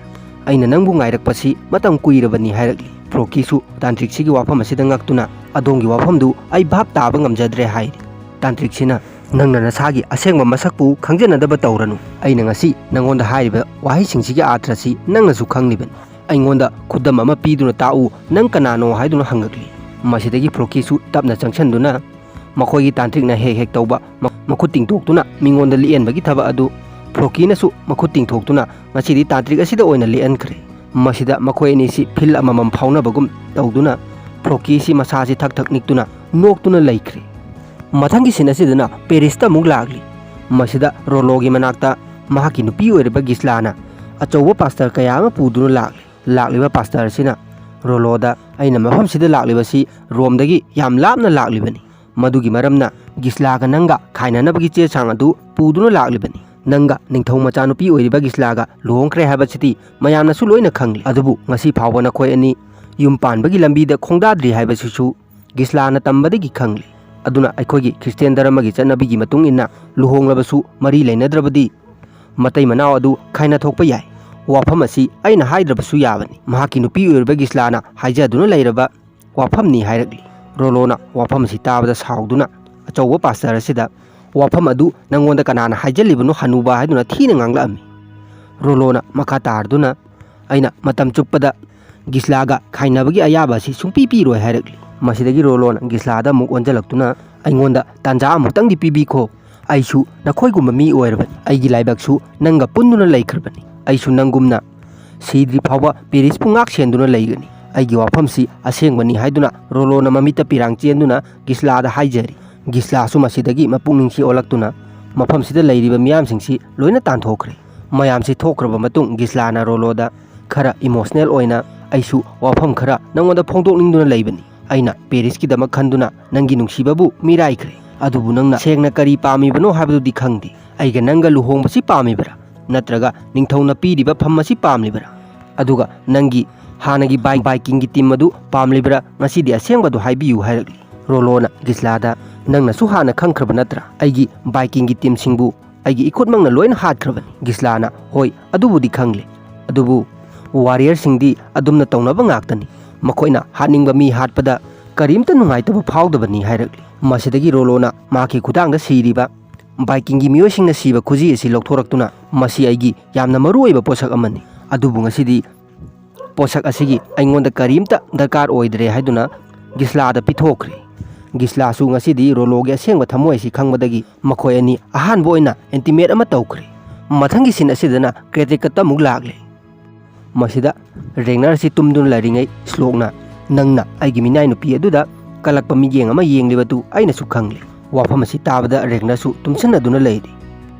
ꯑꯩꯅ ꯅꯪꯕꯨ ꯉꯥꯏꯔꯛꯄꯁꯤ ꯃꯇꯝ ꯀꯨꯏꯔꯕꯅꯤ" ꯍꯥꯏꯔꯛꯂꯤ꯫ ꯐ꯭ꯂꯣꯀꯤꯁꯨ ꯇꯥꯟꯇ꯭ꯔꯤꯛꯁꯤꯒꯤ ꯋꯥꯐꯝ ꯑꯁꯤꯗ ꯉꯛꯇꯨꯅ "ꯑꯗꯣꯝꯒꯤ ꯋꯥꯐꯝꯗꯨ ꯑꯩ ꯚꯥꯞ ꯇꯥꯕ ꯉꯝꯖꯗ꯭ꯔꯦ" ꯍꯥꯏꯔꯤ꯫ ꯇꯥꯟꯇ꯭ꯔꯤꯛꯁꯤꯅ "ꯅꯪꯅ ꯅꯁꯥꯒꯤ ꯑꯁꯦꯡꯕ ꯃꯁꯛꯄꯨ ꯈꯪꯖꯅꯗꯕ ꯇꯧꯔꯅꯨ꯫ ꯑꯩꯅ ꯉꯁꯤ ꯅꯪꯉꯣꯟꯗ ꯍꯥꯏꯔꯤꯕ ꯋꯥꯍꯩꯁꯤꯡꯁꯤꯒꯤ ꯑꯥꯔꯊ꯭ꯔꯁꯤ ꯅꯪꯅꯁꯨ ꯈꯪꯂꯤꯕꯅꯤ꯫ ꯑꯩꯉꯣꯟꯗ ꯈꯨꯗꯝ ꯑꯃ ꯄꯤꯗꯨꯅ ꯇꯥꯛꯎ, ꯅꯪ ꯀꯅꯥꯅꯣ?" ꯍꯥꯏꯗꯨꯅ ꯍꯪꯉꯛꯂꯤ꯫ ꯃꯁꯤꯗꯒꯤ ꯐ꯭ꯂꯣꯀꯤꯁꯨ ꯇꯞꯅ ꯆꯪꯁꯤꯟꯗꯨꯅ ꯃꯈꯣꯏꯒꯤ ꯇꯥꯟꯇ꯭ꯔꯤꯛꯅ ꯍꯦꯛ ꯍꯦꯛ ꯇꯧꯕ ꯃ-, ꯃꯈꯨꯠ ꯇꯤꯡꯊꯣꯛꯇꯨꯅ ꯃꯤꯉꯣꯟꯗ ꯂꯤꯛꯍꯟꯕꯒꯤ ꯊꯕꯛ ꯑꯗꯨ ꯐ꯭ꯔꯣꯀꯤꯅꯁꯨ ꯃꯈꯨꯠ ꯇꯤꯡꯊꯣꯛꯇꯨꯅ ꯉꯁꯤꯗꯤ ꯇꯥꯟꯇ꯭ꯔꯤꯛ ꯑꯁꯤꯗ ꯑꯣꯏꯅ ꯂꯤꯛꯍꯟꯈ꯭ꯔꯦ꯫ ꯃꯁꯤꯗ ꯃꯈꯣꯏ ꯑꯅꯤꯁꯤ ꯐꯤꯜ ꯑꯃꯃꯝ ꯐꯥꯎꯅꯕꯒꯨꯝ ꯇꯧꯗꯨꯅ ꯐ꯭ꯔꯣꯀꯤꯁꯤ ꯃꯁꯥꯁꯤ ꯊꯛ ꯊꯛ ꯅꯤꯛꯇꯨꯅ ꯅꯣꯛꯇꯨꯅ ꯂꯩꯈ꯭ꯔꯦ꯫ ꯃꯊꯪꯒꯤ ꯁꯤꯟ ꯑꯁꯤꯗꯅ ꯄꯦꯔꯤꯁꯇ ꯑꯃꯨꯛ ꯂꯥꯛꯂꯤ꯫ ꯃꯁꯤꯗ ꯔꯣꯂꯣꯒꯤ ꯃꯅꯥꯛꯇ ꯃꯍꯥꯛꯀꯤ ꯅꯨꯄꯤ ꯑꯣꯏꯔꯤꯕ ꯒꯤꯁꯂꯥꯅ ꯑꯆꯧꯕ ꯄꯥꯁꯇꯔ ꯀꯌꯥ ꯑꯃ ꯄꯨꯗꯨꯅ ꯂꯥꯛꯂꯤ꯫ ꯂꯥꯛꯂꯤꯕ ꯄꯥꯁꯇꯔ ꯑꯁꯤꯅ ꯔꯣꯂꯣꯗ, "ꯑꯩꯅ ꯃꯐꯝꯁꯤꯗ ꯂꯥꯛꯂꯤꯕꯁꯤ ꯔꯣꯝꯗꯒꯤ ꯌꯥꯝ ꯂꯥꯞꯅ ꯂꯥꯛꯂꯤꯕꯅꯤ꯫ ꯃꯗꯨꯒꯤ ꯃꯔꯝꯅ ꯒꯤꯁꯂꯥꯒ ꯅꯪꯒ ꯈꯥꯏꯅꯅꯕꯒꯤ ꯆꯦ ꯆꯥꯡ ꯑꯗꯨ ꯄꯨꯗꯨꯅ ꯂꯥꯛꯂꯤꯕꯅꯤ꯫ ꯅꯪꯒ ꯅꯤꯡꯊꯧ ꯃꯆꯥꯅꯨꯄꯤ ꯑꯣꯏꯔꯤꯕ ꯒꯤꯁꯂꯥꯒ ꯂꯨꯍꯣꯡꯈ꯭ꯔꯦ ꯍꯥꯏꯕꯁꯤꯗꯤ ꯃꯌꯥꯝꯅꯁꯨ ꯂꯣꯏꯅ ꯈꯪꯂꯤ꯫ ꯑꯗꯨꯕꯨ ꯉꯁꯤ ꯐꯥꯎꯕ ꯅꯈꯣꯏ ꯑꯅꯤ ꯌꯨꯝ ꯄꯥꯟꯕꯒꯤ ꯂꯝꯕꯤꯗ ꯈꯣꯡꯗꯥꯗ꯭ꯔꯤ ꯍꯥꯏꯕꯁꯤꯁꯨ ꯒꯤꯁꯂꯥꯅ ꯇꯝꯕꯗꯒꯤ ꯈꯪꯂꯤ꯫ ꯑꯗꯨꯅ ꯑꯩꯈꯣꯏꯒꯤ ꯈ꯭ꯔꯤꯁꯇꯤꯌꯥꯟ ꯙꯔꯃꯒꯤ ꯆꯠꯅꯕꯤꯒꯤ ꯃꯇꯨꯡ ꯏꯟꯅ ꯂꯨꯍꯣꯡꯂꯕꯁꯨ ꯃꯔꯤ ꯂꯩꯅꯗ꯭ꯔꯕꯗꯤ ꯃꯇꯩ ꯃꯅꯥꯎ ꯑꯗꯨ ꯈꯥꯏꯅ ꯊꯣꯛꯄ ꯌꯥꯏ꯫ ꯋꯥꯐꯝ ꯑꯁꯤ ꯑꯩꯅ ꯍꯥꯏꯗ꯭ꯔꯕꯁꯨ ꯌꯥꯕꯅꯤ꯫ ꯃꯍꯥꯛꯀꯤ ꯅꯨꯄꯤ ꯑꯣꯏꯔꯤꯕ ꯒꯤꯁꯂꯥꯅ ꯍꯥꯏꯖꯗꯨꯅ ꯂꯩꯔꯕ ꯋꯥꯐꯝꯅꯤ" ꯍꯥꯏꯔꯛꯂꯤ꯫ ꯔꯣꯂꯣꯅ ꯋꯥꯐꯝ ꯑꯁꯤ ꯇꯥꯕꯗ ꯁꯥꯎꯗꯨꯅ ꯑꯆꯧꯕ ꯄꯥꯁꯇꯔ ꯑꯁꯤꯗ, "ꯋꯥꯐꯝ ꯑꯗꯨ ꯅꯪꯉꯣꯟꯗ ꯀꯅꯥꯅ ꯍꯥꯏꯖꯜꯂꯤꯕꯅꯣ, ꯍꯅꯨꯕ?" ꯍꯥꯏꯗꯨꯅ ꯊꯤꯅ ꯉꯥꯡꯂꯛꯑꯝꯃꯤ꯫ ꯔꯣꯂꯣꯅ ꯃꯈꯥ ꯇꯥꯔꯗꯨꯅ, "ꯑꯩꯅ ꯃꯇꯝ ꯆꯨꯞꯄꯗ ꯒꯤꯁꯂꯥꯒ ꯈꯥꯏꯅꯕꯒꯤ ꯑꯌꯥꯕ ꯑꯁꯤ ꯁꯨꯡꯄꯤ ꯄꯤꯔꯣꯏ" ꯍꯥꯏꯔꯛꯂꯤ꯫ ꯃꯁꯤꯗꯒꯤ ꯔꯣꯂꯣꯅ ꯒꯤꯁꯂꯥꯗ ꯑꯃꯨꯛ ꯑꯣꯟꯁꯤꯜꯂꯛꯇꯨꯅ, "ꯑꯩꯉꯣꯟꯗ ꯇꯥꯟꯖꯥ ꯑꯃꯨꯛꯇꯪꯗꯤ ꯄꯤꯕꯤꯈꯣ꯫ ꯑꯩꯁꯨ ꯅꯈꯣꯏꯒꯨꯝꯕ ꯃꯤ ꯑꯣꯏꯔꯕꯅꯤ꯫ ꯑꯩꯒꯤ ꯂꯥꯏꯕꯛꯁꯨ ꯅꯪꯒ ꯄꯨꯟꯗꯨꯅ ꯂꯩꯈ꯭ꯔꯕꯅꯤ꯫ ꯑꯩꯁꯨ ꯅꯪꯒꯨꯝꯅ ꯁꯤꯗ꯭ꯔꯤ ꯐꯥꯎꯕ ꯄꯦꯔꯤꯁꯄꯨ ꯉꯥꯛ ꯁꯦꯟꯗꯨꯅ ꯂꯩꯒꯅꯤ꯫ ꯑꯩꯒꯤ ꯋꯥꯐꯝꯁꯤ ꯑꯁꯦꯡꯕꯅꯤ" ꯍꯥꯏꯗꯨꯅ ꯔꯣꯂꯣꯅ ꯃꯃꯤꯠꯇ ꯄꯤꯔꯥꯡ ꯆꯦꯟꯗꯨꯅ ꯒꯤꯁꯂꯥꯗ ꯍꯥꯏꯖꯔꯤ꯫ ꯒꯤꯁꯂꯥꯁꯨ ꯃꯁꯤꯗꯒꯤ ꯃꯄꯨꯛꯅꯤꯡꯁꯤ ꯑꯣꯜꯂꯛꯇꯨꯅ ꯃꯐꯝꯁꯤꯗ ꯂꯩꯔꯤꯕ ꯃꯤꯌꯥꯝꯁꯤꯡꯁꯤ ꯂꯣꯏꯅ ꯇꯥꯟꯊꯣꯛꯈ꯭ꯔꯦ꯫ ꯃꯌꯥꯝꯁꯤ ꯊꯣꯛꯈ꯭ꯔꯕ ꯃꯇꯨꯡ ꯒꯤꯁꯂꯥꯅ ꯔꯣꯂꯣꯗ ꯈꯔ ꯏꯃꯣꯁꯅꯦꯜ ꯑꯣꯏꯅ, "ꯑꯩꯁꯨ ꯋꯥꯐꯝ ꯈꯔ ꯅꯪꯉꯣꯟꯗ ꯐꯣꯡꯗꯣꯛꯅꯤꯡꯗꯨꯅ ꯂꯩꯕꯅꯤ꯫ ꯑꯩꯅ ꯄꯦꯔꯤꯁꯀꯤꯗꯃꯛ ꯈꯟꯗꯨꯅ ꯅꯪꯒꯤ ꯅꯨꯡꯁꯤꯕꯕꯨ ꯃꯤꯔꯥꯏꯈ꯭ꯔꯦ꯫ ꯑꯗꯨꯕꯨ ꯅꯪꯅ ꯁꯦꯡꯅ ꯀꯔꯤ ꯄꯥꯝꯃꯤꯕꯅꯣ ꯍꯥꯏꯕꯗꯨꯗꯤ ꯈꯪꯗꯦ꯫ ꯑꯩꯒ ꯅꯪꯒ ꯂꯨꯍꯣꯡꯕꯁꯤ ꯄꯥꯝꯃꯤꯕ꯭ꯔꯥ? ꯅꯠꯇ꯭ꯔꯒ ꯅꯤꯡꯊꯧꯅ ꯄꯤꯔꯤꯕ ꯐꯝ ꯑꯁꯤ ꯄꯥꯝꯂꯤꯕ꯭ꯔꯥ? ꯑꯗꯨꯒ ꯅꯪꯒꯤ ꯍꯥꯟꯅꯒꯤ ꯕꯥꯏ-, ꯕꯥꯏꯀꯤꯡꯒꯤ ꯇꯤꯝ ꯑꯗꯨ ꯄꯥꯝꯂꯤꯕ꯭ꯔꯥ? ꯉꯁꯤꯗꯤ ꯑꯁꯦꯡꯕꯗꯨ ꯍꯥꯏꯕꯤꯌꯨ" ꯍꯥꯏꯔꯛꯂꯤ꯫ ꯔꯣꯂꯣꯅ ꯒꯤꯁꯂꯥꯗ, "ꯅꯪꯅꯁꯨ ꯍꯥꯟꯅ ꯈꯪꯈ꯭ꯔꯕ ꯅꯠꯇ꯭ꯔꯥ? ꯑꯩꯒꯤ ꯕꯥꯏꯀꯤꯡꯒꯤ ꯇꯤꯝꯁꯤꯡꯕꯨ ꯑꯩꯒꯤ ꯏꯈꯨꯠꯃꯛꯅ ꯂꯣꯏꯅ ꯍꯥꯠꯈ꯭ꯔꯕꯅꯤ꯫" ꯒꯤꯁꯂꯥꯅ, "ꯍꯣꯏ, ꯑꯗꯨꯕꯨꯗꯤ ꯈꯪꯂꯦ꯫ ꯑꯗꯨꯕꯨ ꯋꯥꯔꯤꯌꯔꯁꯤꯡꯗꯤ ꯑꯗꯨꯝꯅ ꯇꯧꯅꯕ ꯉꯥꯛꯇꯅꯤ꯫ ꯃꯈꯣꯏꯅ ꯍꯥꯠꯅꯤꯡꯕ ꯃꯤ ꯍꯥꯠꯄꯗ ꯀꯔꯤꯝꯇ ꯅꯨꯡꯉꯥꯏꯇꯕ ꯐꯥꯎꯗꯕꯅꯤ" ꯍꯥꯏꯔꯛꯂꯤ꯫ ꯃꯁꯤꯗꯒꯤ ꯔꯣꯂꯣꯅ ꯃꯍꯥꯛꯀꯤ ꯈꯨꯊꯥꯡꯗ ꯁꯤꯔꯤꯕ ꯕꯥꯏꯀꯤꯡꯒꯤ ꯃꯤꯑꯣꯏꯁꯤꯡꯅ ꯁꯤꯕ ꯈꯨꯖꯤ ꯑꯁꯤ ꯂꯧꯊꯣꯔꯛꯇꯨꯅ, "ꯃꯁꯤ ꯑꯩꯒꯤ ꯌꯥꯝꯅ ꯃꯔꯨ ꯑꯣꯏꯕ ꯄꯣꯠꯁꯛ ꯑꯃꯅꯤ꯫ ꯑꯗꯨꯕꯨ ꯉꯁꯤꯗꯤ ꯄꯣꯠꯁꯛ ꯑꯁꯤꯒꯤ ꯑꯩꯉꯣꯟꯗ ꯀꯔꯤꯝꯇ ꯗꯔꯀꯥꯔ ꯑꯣꯏꯗ꯭ꯔꯦ" ꯍꯥꯏꯗꯨꯅ ꯒꯤꯁꯂꯥꯗ ꯄꯤꯊꯣꯛꯈ꯭ꯔꯦ꯫ ꯒꯤꯁꯂꯥꯁꯨ ꯉꯁꯤꯗꯤ ꯔꯣꯂꯣꯒꯤ ꯑꯁꯦꯡꯕ ꯊꯝꯃꯣꯏ ꯑꯁꯤ ꯈꯪꯕꯗꯒꯤ ꯃꯈꯣꯏ ꯑꯅꯤ ꯑꯍꯥꯟꯕ ꯑꯣꯏꯅ ꯏꯟꯇꯤꯃꯦꯠ ꯑꯃ ꯇꯧꯈ꯭ꯔꯦ꯫ ꯃꯊꯪꯒꯤ ꯁꯤꯟ ꯑꯁꯤꯗꯅ ꯀ꯭ꯔꯦꯇꯤꯛꯀꯠꯇ ꯑꯃꯨꯛ ꯂꯥꯛꯂꯦ꯫ ꯃꯁꯤꯗ ꯔꯦꯒꯅꯔ ꯑꯁꯤ ꯇꯨꯝꯗꯨꯅ ꯂꯩꯔꯤꯉꯩ ꯁ꯭ꯂꯣꯛꯅ, "ꯅꯪꯅ ꯑꯩꯒꯤ ꯃꯤꯅꯥꯏ ꯅꯨꯄꯤ ꯑꯗꯨꯗ ꯀꯜꯂꯛꯄ ꯃꯤꯠꯌꯦꯡ ꯑꯃ ꯌꯦꯡꯂꯤꯕꯗꯨ ꯑꯩꯅꯁꯨ ꯈꯪꯂꯦ꯫" ꯋꯥꯐꯝ ꯑꯁꯤ ꯇꯥꯕꯗ ꯔꯦꯒꯅꯔꯁꯨ ꯇꯨꯝꯁꯤꯟꯅꯗꯨꯅ ꯂꯩꯔꯤ꯫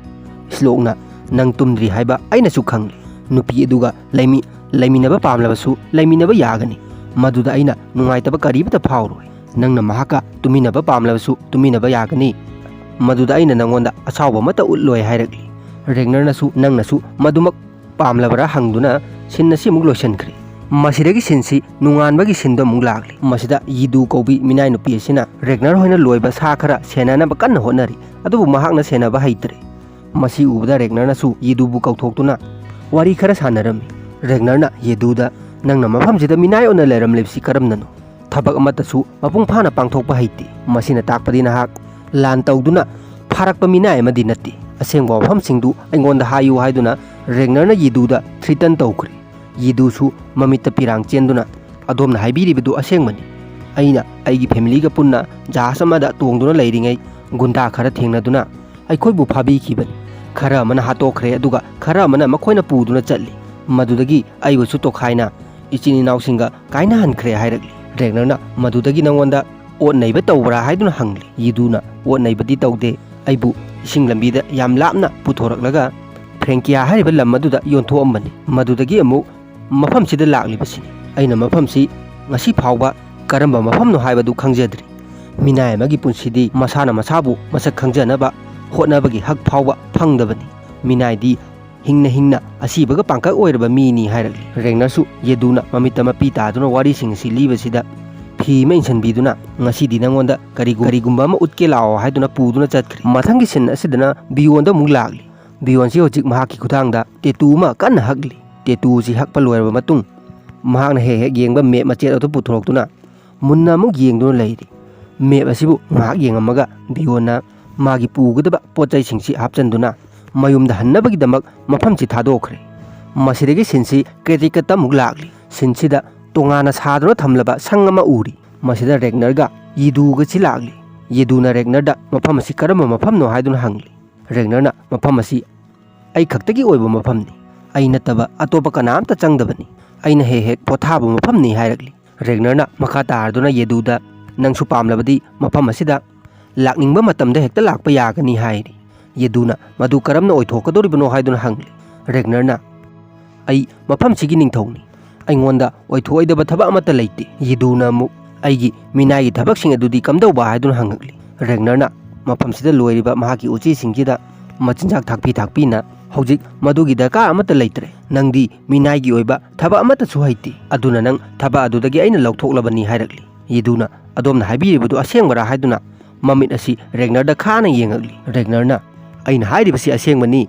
ꯁ꯭ꯂꯣꯛꯅ, "ꯅꯪ ꯇꯨꯝꯗ꯭ꯔꯤ ꯍꯥꯏꯕ ꯑꯩꯅꯁꯨ ꯈꯪꯂꯦ꯫ ꯅꯨꯄꯤ ꯑꯗꯨꯒ ꯂꯩꯃꯤ-, ꯂꯩꯃꯤꯟꯅꯕ ꯄꯥꯝꯂꯕꯁꯨ ꯂꯩꯃꯤꯟꯅꯕ ꯌꯥꯒꯅꯤ꯫ ꯃꯗꯨꯗ ꯑꯩꯅ ꯅꯨꯡꯉꯥꯏꯇꯕ ꯀꯔꯤꯃꯇ ꯐꯥꯎꯔꯣꯏ꯫ ꯅꯪꯅ ꯃꯍꯥꯛꯀ ꯇꯨꯃꯤꯟꯅꯕ ꯄꯥꯝꯂꯕꯁꯨ ꯇꯨꯃꯤꯟꯅꯕ ꯌꯥꯒꯅꯤ꯫ ꯃꯗꯨꯗ ꯑꯩꯅ ꯅꯪꯉꯣꯟꯗ ꯑꯁꯥꯎꯕ ꯑꯃꯠꯇ ꯎꯠꯂꯣꯏ" ꯍꯥꯏꯔꯛꯂꯤ꯫ ꯔꯦꯒꯅꯔꯅꯁꯨ ꯅꯪꯅꯁꯨ ꯃꯗꯨꯃꯛ ꯄꯥꯝꯂꯕ꯭ꯔꯥ ꯍꯪꯗꯨꯅ ꯁꯤꯟ ꯑꯁꯤ ꯑꯃꯨꯛ ꯂꯣꯏꯁꯤꯟꯈ꯭ꯔꯦ꯫ ꯃꯁꯤꯗꯒꯤ ꯁꯤꯟꯁꯤ ꯅꯣꯡꯉꯥꯟꯕꯒꯤ ꯁꯤꯟꯗꯣ ꯑꯃꯨꯛ ꯂꯥꯛꯂꯤ꯫ ꯃꯁꯤꯗ ꯌꯤꯗꯨ ꯀꯧꯕꯤ ꯃꯤꯅꯥꯏ ꯅꯨꯄꯤ ꯑꯁꯤꯅ ꯔꯦꯒꯅꯔ ꯍꯣꯏꯅ ꯂꯣꯏꯕ ꯁꯥ ꯈꯔ ꯁꯦꯟꯅꯅꯕ ꯀꯟꯅ ꯍꯣꯠꯅꯔꯤ, ꯑꯗꯨꯕꯨ ꯃꯍꯥꯛꯅ ꯁꯦꯟꯅꯕ ꯍꯩꯇ꯭ꯔꯦ꯫ ꯃꯁꯤ ꯎꯕꯗ ꯔꯦꯒꯅꯔꯅꯁꯨ ꯌꯤꯗꯨꯕꯨ ꯀꯧꯊꯣꯛꯇꯨꯅ ꯋꯥꯔꯤ ꯈꯔ ꯁꯥꯟꯅꯔꯝꯃꯤ꯫ ꯔꯦꯒꯅꯔꯅ ꯌꯤꯗꯨꯗ, "ꯅꯪꯅ ꯃꯐꯝꯁꯤꯗ ꯃꯤꯅꯥꯏ ꯑꯣꯏꯅ ꯂꯩꯔꯝꯂꯤꯕꯁꯤ ꯀꯔꯝꯅꯅꯣ? ꯊꯕꯛ ꯑꯃꯠꯇꯁꯨ ꯃꯄꯨꯡ ꯐꯥꯅ ꯄꯥꯡꯊꯣꯛꯄ ꯍꯩꯇꯦ꯫ ꯃꯁꯤꯅ ꯇꯥꯛꯄꯗꯤ ꯅꯍꯥꯛ ꯂꯥꯟ ꯇꯧꯗꯨꯅ ꯐꯥꯔꯛꯄ ꯃꯤꯅꯥꯏ ꯑꯃꯗꯤ ꯅꯠꯇꯦ꯫ ꯑꯁꯦꯡꯕ ꯋꯥꯐꯝꯁꯤꯡꯗꯨ ꯑꯩꯉꯣꯟꯗ ꯍꯥꯏꯌꯨ" ꯍꯥꯏꯗꯨꯅ ꯔꯦꯒꯅꯔꯅ ꯌꯤꯗꯨꯗ ꯊ꯭ꯔꯤꯇꯟ ꯇꯧꯈ꯭ꯔꯦ꯫ ꯌꯤꯗꯨꯁꯨ ꯃꯃꯤꯠꯇ ꯄꯤꯔꯥꯡ ꯆꯦꯟꯗꯨꯅ, "ꯑꯗꯣꯝꯅ ꯍꯥꯏꯕꯤꯔꯤꯕꯗꯨ ꯑꯁꯦꯡꯕꯅꯤ꯫ ꯑꯩꯅ ꯑꯩꯒꯤ ꯐꯦꯃꯤꯂꯤꯒ ꯄꯨꯟꯅ ꯖꯍꯥꯖ ꯑꯃꯗ ꯇꯣꯡꯗꯨꯅ ꯂꯩꯔꯤꯉꯩ ꯒꯨꯟꯗꯥ ꯈꯔ ꯊꯦꯡꯅꯗꯨꯅ ꯑꯩꯈꯣꯏꯕꯨ ꯐꯥꯕꯤꯈꯤꯕꯅꯤ꯫ ꯈꯔ ꯑꯃꯅ ꯍꯥꯠꯇꯣꯛꯈ꯭ꯔꯦ, ꯑꯗꯨꯒ ꯈꯔ ꯑꯃꯅ ꯃꯈꯣꯏꯅ ꯄꯨꯗꯨꯅ ꯆꯠꯂꯤ꯫ ꯃꯗꯨꯗꯒꯤ ꯑꯩꯕꯨꯁꯨ ꯇꯣꯈꯥꯏꯅ ꯏꯆꯤꯟ ꯏꯅꯥꯎꯁꯤꯡꯒ ꯀꯥꯏꯅꯍꯟꯈ꯭ꯔꯦ" ꯍꯥꯏꯔꯛꯂꯤ꯫ ꯔꯦꯒꯅꯔꯅ, "ꯃꯗꯨꯗꯒꯤ ꯅꯉꯣꯟꯗ ꯑꯣꯠ ꯅꯩꯕ ꯇꯧꯕ꯭ꯔꯥ?" ꯍꯥꯏꯗꯨꯅ ꯍꯪꯂꯤ꯫ ꯌꯤꯗꯨꯅ, "ꯑꯣꯠ ꯅꯩꯕꯗꯤ ꯇꯧꯗꯦ꯫ ꯑꯩꯕꯨ ꯏꯁꯤꯡ ꯂꯝꯕꯤꯗ ꯌꯥꯝ ꯂꯥꯞꯅ ꯄꯨꯊꯣꯔꯛꯂꯒ ꯐ꯭ꯔꯦꯡꯀꯤꯌꯥ ꯍꯥꯏꯔꯤꯕ ꯂꯝ ꯑꯗꯨꯗ ꯌꯣꯟꯊꯣꯛꯑꯝꯕꯅꯤ꯫ ꯃꯗꯨꯗꯒꯤ ꯑꯃꯨꯛ ꯃꯐꯝꯁꯤꯗ ꯂꯥꯛꯂꯤꯕꯁꯤꯅꯤ꯫ ꯑꯩꯅ ꯃꯐꯝꯁꯤ ꯉꯁꯤ ꯐꯥꯎꯕ ꯀꯔꯝꯕ ꯃꯐꯝꯅꯣ ꯍꯥꯏꯕꯗꯨ ꯈꯪꯖꯗ꯭ꯔꯤ꯫ ꯃꯤꯅꯥꯏ ꯑꯃꯒꯤ ꯄꯨꯟꯁꯤꯗꯤ ꯃꯁꯥꯅ ꯃꯁꯥꯕꯨ ꯃꯁꯛ ꯈꯪꯖꯅꯕ ꯍꯣꯠꯅꯕꯒꯤ ꯍꯛ ꯐꯥꯎꯕ ꯐꯪꯗꯕꯅꯤ꯫ ꯃꯤꯅꯥꯏꯗꯤ ꯍꯤꯡꯅ ꯍꯤꯡꯅ ꯑꯁꯤꯕꯒ ꯄꯥꯡꯀꯛ ꯑꯣꯏꯔꯕ ꯃꯤꯅꯤ" ꯍꯥꯏꯔꯛꯂꯤ꯫ ꯔꯦꯒꯅꯔꯁꯨ ꯌꯦꯗꯨꯅ ꯃꯃꯤꯠꯇ ꯃꯄꯤ ꯇꯥꯗꯨꯅ ꯋꯥꯔꯤꯁꯤꯡ ꯑꯁꯤ ꯂꯤꯕꯁꯤꯗ ꯐꯤ ꯑꯃ ꯏꯟꯁꯤꯟꯕꯤꯗꯨꯅ, "ꯉꯁꯤꯗꯤ ꯅꯉꯣꯟꯗ ꯀꯔꯤꯒꯨ-, ꯀꯔꯤꯒꯨꯝꯕ ꯑꯃ ꯎꯠꯀꯦ ꯂꯥꯛꯑꯣ" ꯍꯥꯏꯗꯨꯅ ꯄꯨꯗꯨꯅ ꯆꯠꯈ꯭ꯔꯦ꯫ ꯃꯊꯪꯒꯤ ꯁꯤꯟ ꯑꯁꯤꯗꯅ ꯕꯤꯌꯣꯟꯗ ꯑꯃꯨꯛ ꯂꯥꯛꯂꯤ꯫ ꯕꯤꯌꯣꯟꯁꯤ ꯍꯧꯖꯤꯛ ꯃꯍꯥꯛꯀꯤ ꯈꯨꯊꯥꯡꯗ ꯇꯦꯇꯨ ꯑꯃ ꯀꯟꯅ ꯍꯛꯂꯤ꯫ ꯇꯦꯇꯨꯁꯤ ꯍꯛꯄ ꯂꯣꯏꯔꯕ ꯃꯇꯨꯡ ꯃꯍꯥꯛꯅ ꯍꯦꯛ ꯍꯦꯛ ꯌꯦꯡꯕ ꯃꯦꯞ ꯃꯆꯦꯠ ꯑꯗꯨ ꯄꯨꯊꯣꯔꯛꯇꯨꯅ ꯃꯨꯟꯅ ꯑꯃꯨꯛ ꯌꯦꯡꯗꯨꯅ ꯂꯩꯔꯤ꯫ ꯃꯦꯞ ꯑꯁꯤꯕꯨ ꯉꯥꯏꯍꯥꯛ ꯌꯦꯡꯉꯝꯃꯒ ꯕꯤꯌꯣꯟꯅ ꯃꯥꯒꯤ ꯄꯨꯒꯗꯕ ꯄꯣꯠ ꯆꯩꯁꯤꯡꯁꯤ ꯍꯥꯞꯆꯤꯟꯗꯨꯅ ꯃꯌꯨꯝꯗ ꯍꯟꯅꯕꯒꯤꯗꯃꯛ ꯃꯐꯝꯁꯤ ꯊꯥꯗꯣꯛꯈ꯭ꯔꯦ꯫ ꯃꯁꯤꯗꯒꯤ ꯁꯤꯟꯁꯤ ꯀ꯭ꯔꯦꯇꯤꯀꯠꯇ ꯑꯃꯨꯛ ꯂꯥꯛꯂꯤ꯫ ꯁꯤꯟꯁꯤꯗ ꯇꯣꯉꯥꯟꯅ ꯁꯥꯗꯨꯅ ꯊꯝꯂꯕ ꯁꯪ ꯑꯃ ꯎꯔꯤ꯫ ꯃꯁꯤꯗ ꯔꯦꯒꯅꯔꯒ ꯌꯦꯗꯨꯒꯁꯤ ꯂꯥꯛꯂꯤ꯫ ꯌꯦꯗꯨꯅ ꯔꯦꯒꯅꯔꯗ ꯃꯐꯝ ꯑꯁꯤ ꯀꯔꯝꯕ ꯃꯐꯝꯅꯣ ꯍꯥꯏꯗꯨꯅ ꯍꯪꯂꯤ꯫ ꯔꯦꯒꯅꯔꯅ ꯃꯐꯝ ꯑꯁꯤ ꯑꯩ ꯈꯛꯇꯒꯤ ꯑꯣꯏꯕ ꯃꯐꯝꯅꯤ, ꯑꯩ ꯅꯠꯇꯕ ꯑꯇꯣꯞꯄ ꯀꯅꯥꯝꯇ ꯆꯪꯗꯕꯅꯤ, ꯑꯩꯅ ꯍꯦꯛ ꯍꯦꯛ ꯄꯣꯊꯥꯕ ꯃꯐꯝꯅꯤ ꯍꯥꯏꯔꯛꯂꯤ꯫ ꯔꯦꯒꯅꯔꯅ ꯃꯈꯥ ꯇꯥꯔꯗꯨꯅ ꯌꯦꯗꯨꯗ, "ꯅꯪꯁꯨ ꯄꯥꯝꯂꯕꯗꯤ ꯃꯐꯝ ꯑꯁꯤꯗ ꯂꯥꯛꯅꯤꯡꯕ ꯃꯇꯝꯗ ꯍꯦꯛꯇ ꯂꯥꯛꯄ ꯌꯥꯒꯅꯤ" ꯍꯥꯏꯔꯤ꯫ ꯌꯦꯗꯨꯅ ꯃꯗꯨ ꯀꯔꯝꯅ ꯑꯣꯏꯊꯣꯛꯀꯗꯧꯔꯤꯕꯅꯣ ꯍꯥꯏꯗꯨꯅ ꯍꯪꯂꯤ꯫ ꯔꯦꯒꯅꯔꯅ, "ꯑꯩ ꯃꯐꯝꯁꯤꯒꯤ ꯅꯤꯡꯊꯧꯅꯤ, ꯑꯩꯉꯣꯟꯗ ꯑꯣꯏꯊꯣꯛꯑꯣꯏꯗꯕ ꯊꯕꯛ ꯑꯃꯠꯇ ꯂꯩꯇꯦ꯫" ꯌꯦꯗꯨꯅ ꯑꯃꯨꯛ, "ꯑꯩꯒꯤ ꯃꯤꯅꯥꯏꯒꯤ ꯊꯕꯛꯁꯤꯡ ꯑꯗꯨꯗꯤ ꯀꯝꯗꯧꯕ?" ꯍꯥꯏꯗꯨꯅ ꯍꯪꯉꯛꯂꯤ꯫ ꯔꯦꯒꯅꯔꯅ ꯃꯐꯝꯁꯤꯗ ꯂꯣꯏꯔꯤꯕ ꯃꯍꯥꯛꯀꯤ ꯎꯆꯤꯁꯤꯡꯁꯤꯗ ꯃꯆꯤꯟꯖꯥꯛ ꯊꯥꯛꯄꯤ ꯊꯥꯛꯄꯤꯅ, "ꯍꯧꯖꯤꯛ ꯃꯗꯨꯒꯤ ꯗꯔꯀꯥꯔ ꯑꯃꯠꯇ ꯂꯩꯇ꯭ꯔꯦ, ꯅꯪꯗꯤ ꯃꯤꯅꯥꯏꯒꯤ ꯑꯣꯏꯕ ꯊꯕꯛ ꯑꯃꯠꯇꯁꯨ ꯍꯩꯇꯦ, ꯑꯗꯨꯅ ꯅꯪ ꯊꯕꯛ ꯑꯗꯨꯗꯒꯤ ꯑꯩꯅ ꯂꯧꯊꯣꯛꯂꯕꯅꯤ" ꯍꯥꯏꯔꯛꯂꯤ꯫ ꯌꯦꯗꯨꯅ, "ꯑꯗꯣꯝꯅ ꯍꯥꯏꯕꯤꯔꯤꯕꯗꯨ ꯑꯁꯦꯡꯕꯔꯥ?" ꯍꯥꯏꯗꯨꯅ ꯃꯃꯤꯠ ꯑꯁꯤ ꯔꯦꯒꯅꯔꯗ ꯈꯥꯅ ꯌꯦꯡꯉꯛꯂꯤ꯫ ꯔꯦꯒꯅꯔꯅ, "ꯑꯩꯅ ꯍꯥꯏꯔꯤꯕꯁꯤ ꯑꯁꯦꯡꯕꯅꯤ,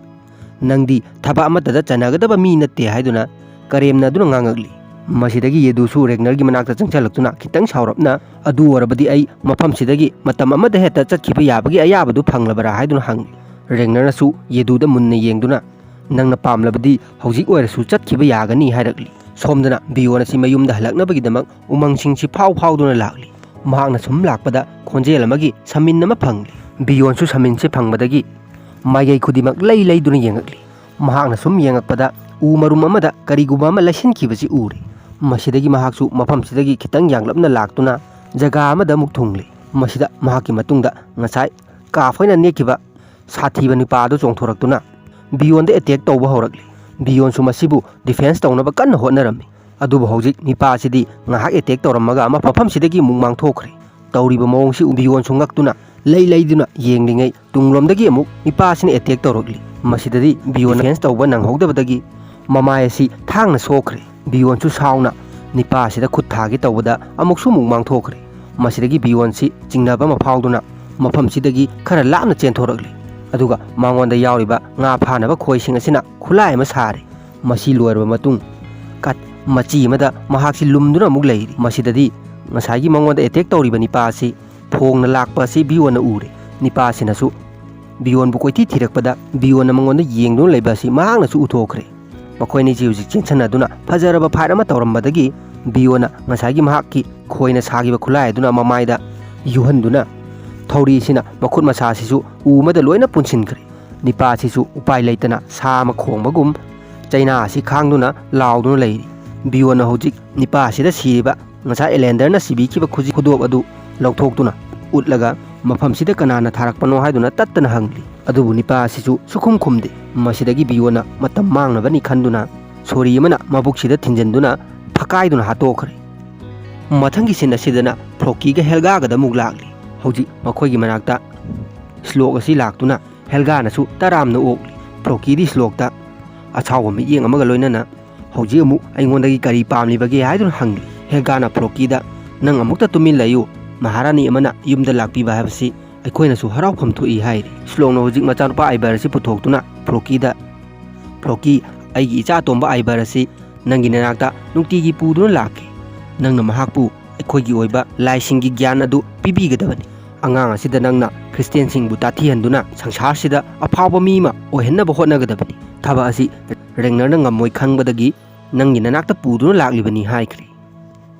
ꯅꯪꯗꯤ ꯊꯕꯛ ꯑꯃꯠꯇꯗ ꯆꯟꯅꯒꯗꯕ ꯃꯤ ꯅꯠꯇꯦ" ꯍꯥꯏꯗꯨꯅ ꯀꯔꯦꯝꯅꯗꯨꯅ ꯉꯥꯡꯉꯛꯂꯤ꯫ ꯃꯁꯤꯗꯒꯤ ꯌꯦꯗꯨꯁꯨ ꯔꯦꯒꯅꯔꯒꯤ ꯃꯅꯥꯛꯇ ꯆꯪꯁꯤꯜꯂꯛꯇꯨꯅ ꯈꯤꯇꯪ ꯁꯥꯎꯔꯞꯅ, "ꯑꯗꯨ ꯑꯣꯏꯔꯕꯗꯤ ꯑꯩ ꯃꯐꯝꯁꯤꯗꯒꯤ ꯃꯇꯝ ꯑꯃꯗ ꯍꯦꯛꯇ ꯆꯠꯈꯤꯕ ꯌꯥꯕꯒꯤ ꯑꯌꯥꯕꯗꯨ ꯐꯪꯂꯕꯔꯥ?" ꯍꯥꯏꯗꯨꯅ ꯍꯪꯂꯤ꯫ ꯔꯦꯒꯅꯔꯅꯁꯨ ꯌꯦꯗꯨꯗ ꯃꯨꯟꯅ ꯌꯦꯡꯗꯨꯅ, "ꯅꯪꯅ ꯄꯥꯝꯂꯕꯗꯤ ꯍꯧꯖꯤꯛ ꯑꯣꯏꯔꯁꯨ ꯆꯠꯈꯤꯕ ꯌꯥꯒꯅꯤ" ꯍꯥꯏꯔꯛꯂꯤ꯫ ꯁꯣꯝꯗꯅ ꯕꯤꯌꯣꯟ ꯑꯁꯤ ꯃꯌꯨꯝꯗ ꯍꯜꯂꯛꯅꯕꯒꯤꯗꯃꯛ ꯎꯃꯪꯁꯤꯡꯁꯤ ꯐꯥꯎ ꯐꯥꯎꯗꯨꯅ ꯂꯥꯛꯂꯤ꯫ ꯃꯍꯥꯛꯅ ꯁꯨꯝ ꯂꯥꯛꯄꯗ ꯈꯣꯟꯖꯦꯜ ꯑꯃꯒꯤ ꯁꯃꯤꯟ ꯑꯃ ꯐꯪꯂꯤ꯫ ꯕꯤꯌꯣꯟꯁꯨ ꯁꯃꯤꯟꯁꯤ ꯐꯪꯕꯗꯒꯤ ꯃꯥꯏꯀꯩ ꯈꯨꯗꯤꯡꯃꯛ ꯂꯩ ꯂꯩꯗꯨꯅ ꯌꯦꯡꯉꯛꯂꯤ꯫ ꯃꯍꯥꯛꯅ ꯁꯨꯝ ꯌꯦꯡꯉꯛꯄꯗ ꯎ ꯃꯔꯨꯝ ꯑꯃꯗ ꯀꯔꯤꯒꯨꯝꯕ ꯑꯃ ꯂꯩꯁꯤꯟꯈꯤꯕꯁꯤ ꯎꯔꯦ꯫ ꯃꯁꯤꯗꯒꯤ ꯃꯍꯥꯛꯁꯨ ꯃꯐꯝꯁꯤꯗꯒꯤ ꯈꯤꯇꯪ ꯌꯥꯡꯂꯞꯅ ꯂꯥꯛꯇꯨꯅ ꯖꯒꯥ ꯑꯃꯗ ꯑꯃꯨꯛ ꯊꯨꯡꯂꯦ꯫ ꯃꯁꯤꯗ ꯃꯍꯥꯛꯀꯤ ꯃꯇꯨꯡꯗ ꯉꯁꯥꯏ ꯀꯥꯐ ꯑꯣꯏꯅ ꯅꯦꯛꯈꯤꯕ ꯁꯥꯊꯤꯕ ꯅꯨꯄꯥ ꯑꯗꯨ ꯆꯣꯡꯊꯣꯔꯛꯇꯨꯅ ꯕꯤꯌꯣꯟꯗ ꯑꯦꯇꯦꯛ ꯇꯧꯕ ꯍꯧꯔꯛꯂꯤ꯫ ꯕꯤꯌꯣꯟꯁꯨ ꯃꯁꯤꯕꯨ ꯗꯤꯐꯦꯟꯁ ꯇꯧꯅꯕ ꯀꯟꯅ ꯍꯣꯠꯅꯔꯝꯃꯤ꯫ ꯑꯗꯨꯕꯨ ꯍꯧꯖꯤꯛ ꯅꯤꯄꯥ ꯑꯁꯤꯗꯤ ꯉꯥꯏꯍꯥꯛ ꯑꯦꯇꯦꯛ ꯇꯧꯔꯝꯃꯒ ꯑꯃ ꯃꯐꯝꯁꯤꯗꯒꯤ ꯑꯃꯨꯛ ꯃꯥꯡꯊꯣꯛꯈ꯭ꯔꯦ꯫ ꯇꯧꯔꯤꯕ ꯃꯑꯣꯡꯁꯤ ꯕꯤꯌꯣꯟꯁꯨ ꯉꯛꯇꯨꯅ ꯂꯩ ꯂꯩꯗꯨꯅ ꯌꯦꯡꯂꯤꯉꯩ, ꯇꯨꯡꯂꯣꯝꯗꯒꯤ ꯑꯃꯨꯛ ꯅꯤꯄꯥ ꯑꯁꯤꯅ ꯑꯦꯇꯦꯛ ꯇꯧꯔꯛꯂꯤ꯫ ꯃꯁꯤꯗꯗꯤ ꯕꯤꯌꯣꯟ ꯗꯤꯐꯦꯟꯁ ꯇꯧꯕ ꯅꯪꯍꯧꯗꯕꯗꯒꯤ ꯃꯃꯥꯏ ꯑꯁꯤ ꯊꯥꯡꯅ ꯁꯣꯛꯈ꯭ꯔꯦ꯫ ꯕꯤꯌꯣꯟꯁꯨ ꯁꯥꯎꯅ ꯅꯤꯄꯥ ꯑꯁꯤꯗ ꯈꯨꯠ ꯊꯥꯒꯦ ꯇꯧꯕꯗ ꯑꯃꯨꯛꯁꯨ ꯑꯃꯨꯛ ꯃꯥꯡꯊꯣꯛꯈ꯭ꯔꯦ꯫ ꯃꯁꯤꯗꯒꯤ ꯕꯤꯌꯣꯟꯁꯤ ꯆꯤꯡꯅꯕ ꯑꯃ ꯐꯥꯎꯗꯨꯅ ꯃꯐꯝꯁꯤꯗꯒꯤ ꯈꯔ ꯂꯥꯞꯅ ꯆꯦꯟꯊꯣꯔꯛꯂꯤ꯫ ꯑꯗꯨꯒ ꯃꯉꯣꯟꯗ ꯌꯥꯎꯔꯤꯕ ꯉꯥ ꯐꯥꯅꯕ ꯈꯣꯏꯁꯤꯡ ꯑꯁꯤꯅ ꯈꯨꯠꯂꯥꯏ ꯑꯃ ꯁꯥꯔꯦ꯫ ꯃꯁꯤ ꯂꯣꯏꯔꯕ ꯃꯇꯨꯡ, ꯀꯠ ꯃꯆꯤ ꯑꯃꯗ ꯃꯍꯥꯛꯁꯤ ꯂꯨꯝꯗꯨꯅ ꯑꯃꯨꯛ ꯂꯩꯔꯤ꯫ ꯃꯁꯤꯗꯗꯤ ꯉꯁꯥꯏꯒꯤ ꯃꯉꯣꯟꯗ ꯑꯦꯇꯦꯛ ꯇꯧꯔꯤꯕ ꯅꯤꯄꯥ ꯑꯁꯤ ꯐꯣꯡꯅ ꯂꯥꯛꯄ ꯑꯁꯤ ꯕꯤꯌꯣꯟꯅ ꯎꯔꯦ꯫ ꯅꯤꯄꯥ ꯑꯁꯤꯅꯁꯨ ꯕꯤꯌꯣꯟꯕꯨ ꯀꯣꯏꯊꯤ ꯊꯤꯔꯛꯄꯗ ꯕꯤꯌꯣꯟꯅ ꯃꯉꯣꯟꯗ ꯌꯦꯡꯗꯨꯅ ꯂꯩꯕ ꯑꯁꯤ ꯃꯍꯥꯛꯅꯁꯨ ꯎꯊꯣꯛꯈ꯭ꯔꯦ꯫ ꯃꯈꯣꯏ ꯑꯅꯤꯁꯤ ꯍꯧꯖꯤꯛ ꯆꯦꯟꯁꯟꯅꯗꯨꯅ ꯐꯖꯔꯕ ꯐꯥꯏꯠ ꯑꯃ ꯇꯧꯔꯝꯕꯗꯒꯤ ꯕꯤꯌꯣꯟꯅ ꯉꯁꯥꯏꯒꯤ ꯃꯍꯥꯛꯀꯤ ꯈꯣꯏꯅ ꯁꯥꯈꯤꯕ ꯈꯨꯠꯂꯥꯏ ꯑꯗꯨꯅ ꯃꯃꯥꯏꯗ ꯌꯨꯍꯟꯗꯨꯅ ꯊꯧꯔꯤꯁꯤꯅ ꯃꯈꯨꯠ ꯃꯁꯥꯁꯤꯁꯨ ꯎ ꯑꯃꯗ ꯂꯣꯏꯅ ꯄꯨꯟꯁꯤꯟꯈ꯭ꯔꯦ꯫ ꯅꯤꯄꯥꯁꯤꯁꯨ ꯎꯄꯥꯏ ꯂꯩꯇꯅ ꯁꯥ ꯑꯃ ꯈꯣꯡꯕꯒꯨꯝ ꯆꯩꯅꯥ ꯑꯁꯤ ꯈꯥꯡꯗꯨꯅ ꯂꯥꯎꯗꯨꯅ ꯂꯩꯔꯤ꯫ ꯕꯤꯌꯣꯟꯅ ꯍꯧꯖꯤꯛ ꯅꯤꯄꯥꯁꯤꯗ ꯁꯤꯔꯤꯕ ꯉꯁꯥꯏ ꯑꯦꯂꯦꯟꯗꯔꯅ ꯁꯤꯕꯤꯈꯤꯕ ꯈꯨꯖꯤ ꯈꯨꯗꯣꯞ ꯑꯗꯨ ꯂꯧꯊꯣꯛꯇꯨꯅ ꯎꯠꯂꯒ ꯃꯐꯝꯁꯤꯗ ꯀꯅꯥꯅ ꯊꯥꯔꯛꯄꯅꯣ ꯍꯥꯏꯗꯨꯅ ꯇꯠꯇꯅ ꯍꯪꯂꯤ꯫ ꯑꯗꯨꯕꯨ ꯅꯤꯄꯥ ꯑꯁꯤꯁꯨ ꯁꯨꯈꯨꯝ ꯈꯨꯝꯗꯦ꯫ ꯃꯁꯤꯗꯒꯤ ꯕꯤꯌꯣꯟꯅ ꯃꯇꯝ ꯃꯥꯡꯅꯕꯅꯤ ꯈꯟꯗꯨꯅ ꯁꯣꯔꯤ ꯑꯃꯅ ꯃꯕꯨꯛꯁꯤꯗ ꯊꯤꯟꯖꯤꯟꯗꯨꯅ ꯐꯀꯥꯏꯗꯨꯅ ꯍꯥꯠꯇꯣꯛꯈ꯭ꯔꯦ꯫ ꯃꯊꯪꯒꯤ ꯁꯤꯟ ꯑꯁꯤꯗꯅ ꯐ꯭ꯂꯣꯀꯤꯒ ꯍꯦꯜꯒꯥꯒꯗ ꯑꯃꯨꯛ ꯂꯥꯛꯂꯤ꯫ ꯍꯧꯖꯤꯛ ꯃꯈꯣꯏꯒꯤ ꯃꯅꯥꯛꯇ ꯁ꯭ꯂꯣꯛ ꯑꯁꯤ ꯂꯥꯛꯇꯨꯅ ꯍꯦꯜꯒꯥꯅꯁꯨ ꯇꯔꯥꯝꯅ ꯑꯣꯛꯂꯤ꯫ ꯐ꯭ꯂꯣꯀꯤꯗꯤ ꯁ꯭ꯂꯣꯛꯇ ꯑꯁꯥꯎꯕ ꯃꯤꯠꯌꯦꯡ ꯑꯃꯒ ꯂꯣꯏꯅꯅ, "ꯍꯧꯖꯤꯛ ꯑꯃꯨꯛ ꯑꯩꯉꯣꯟꯗꯒꯤ ꯀꯔꯤ ꯄꯥꯝꯂꯤꯕꯒꯦ?" ꯍꯥꯏꯗꯨꯅ ꯍꯪꯂꯤ꯫ ꯍꯦꯜꯒꯥꯅ ꯐ꯭ꯂꯣꯀꯤꯗ, "ꯅꯪ ꯑꯃꯨꯛꯇ ꯇꯨꯃꯤꯟ ꯂꯩꯌꯨ, ꯃꯍꯥꯔꯥꯅꯤ ꯑꯃꯅ ꯌꯨꯝꯗ ꯂꯥꯛꯄꯤꯕ ꯍꯥꯏꯕꯁꯤ ꯑꯩꯈꯣꯏꯅꯁꯨ ꯍꯔꯥꯎꯐꯝ ꯊꯣꯛꯏ" ꯍꯥꯏꯔꯤ꯫ ꯁ꯭ꯂꯣꯛꯅ ꯍꯧꯖꯤꯛ ꯃꯆꯥꯅꯨꯄꯥ ꯑꯥꯏꯕꯔ ꯑꯁꯤ ꯄꯨꯊꯣꯛꯇꯨꯅ ꯐ꯭ꯂꯣꯀꯤꯗ, "ꯐ꯭ꯂꯣꯀꯤ, ꯑꯩꯒꯤ ꯏꯆꯥ ꯑꯇꯣꯝꯕ ꯑꯥꯏꯕꯔ ꯑꯁꯤ ꯅꯪꯒꯤ ꯅꯅꯥꯛꯇ ꯅꯨꯡꯇꯤꯒꯤ ꯄꯨꯗꯨꯅ ꯂꯥꯛꯀꯦ꯫ ꯅꯪꯅ ꯃꯍꯥꯛꯄꯨ ꯑꯩꯈꯣꯏꯒꯤ ꯑꯣꯏꯕ ꯂꯥꯏꯁꯤꯡꯒꯤ ꯒ꯭ꯌꯥꯟ ꯑꯗꯨ ꯄꯤꯕꯤꯒꯗꯕꯅꯤ꯫ ꯑꯉꯥꯡ ꯑꯁꯤꯗ ꯅꯪꯅ ꯈ꯭ꯔꯤꯁꯇꯤꯌꯥꯟꯁꯤꯡꯕꯨ ꯇꯥꯊꯤꯍꯟꯗꯨꯅ ꯁꯪꯁꯥꯔꯁꯤꯗ ꯑꯐꯥꯎꯕ ꯃꯤ ꯑꯃ ꯑꯣꯏꯍꯟꯅꯕ ꯍꯣꯠꯅꯒꯗꯕꯅꯤ꯫ ꯊꯕꯛ ꯑꯁꯤ ꯔꯦꯡꯅꯔꯅ ꯉꯝꯃꯣꯏ ꯈꯪꯕꯗꯒꯤ ꯅꯪꯒꯤ ꯅꯅꯥꯛꯇ ꯄꯨꯗꯨꯅ ꯂꯥꯛꯂꯤꯕꯅꯤ" ꯍꯥꯏꯈ꯭ꯔꯦ꯫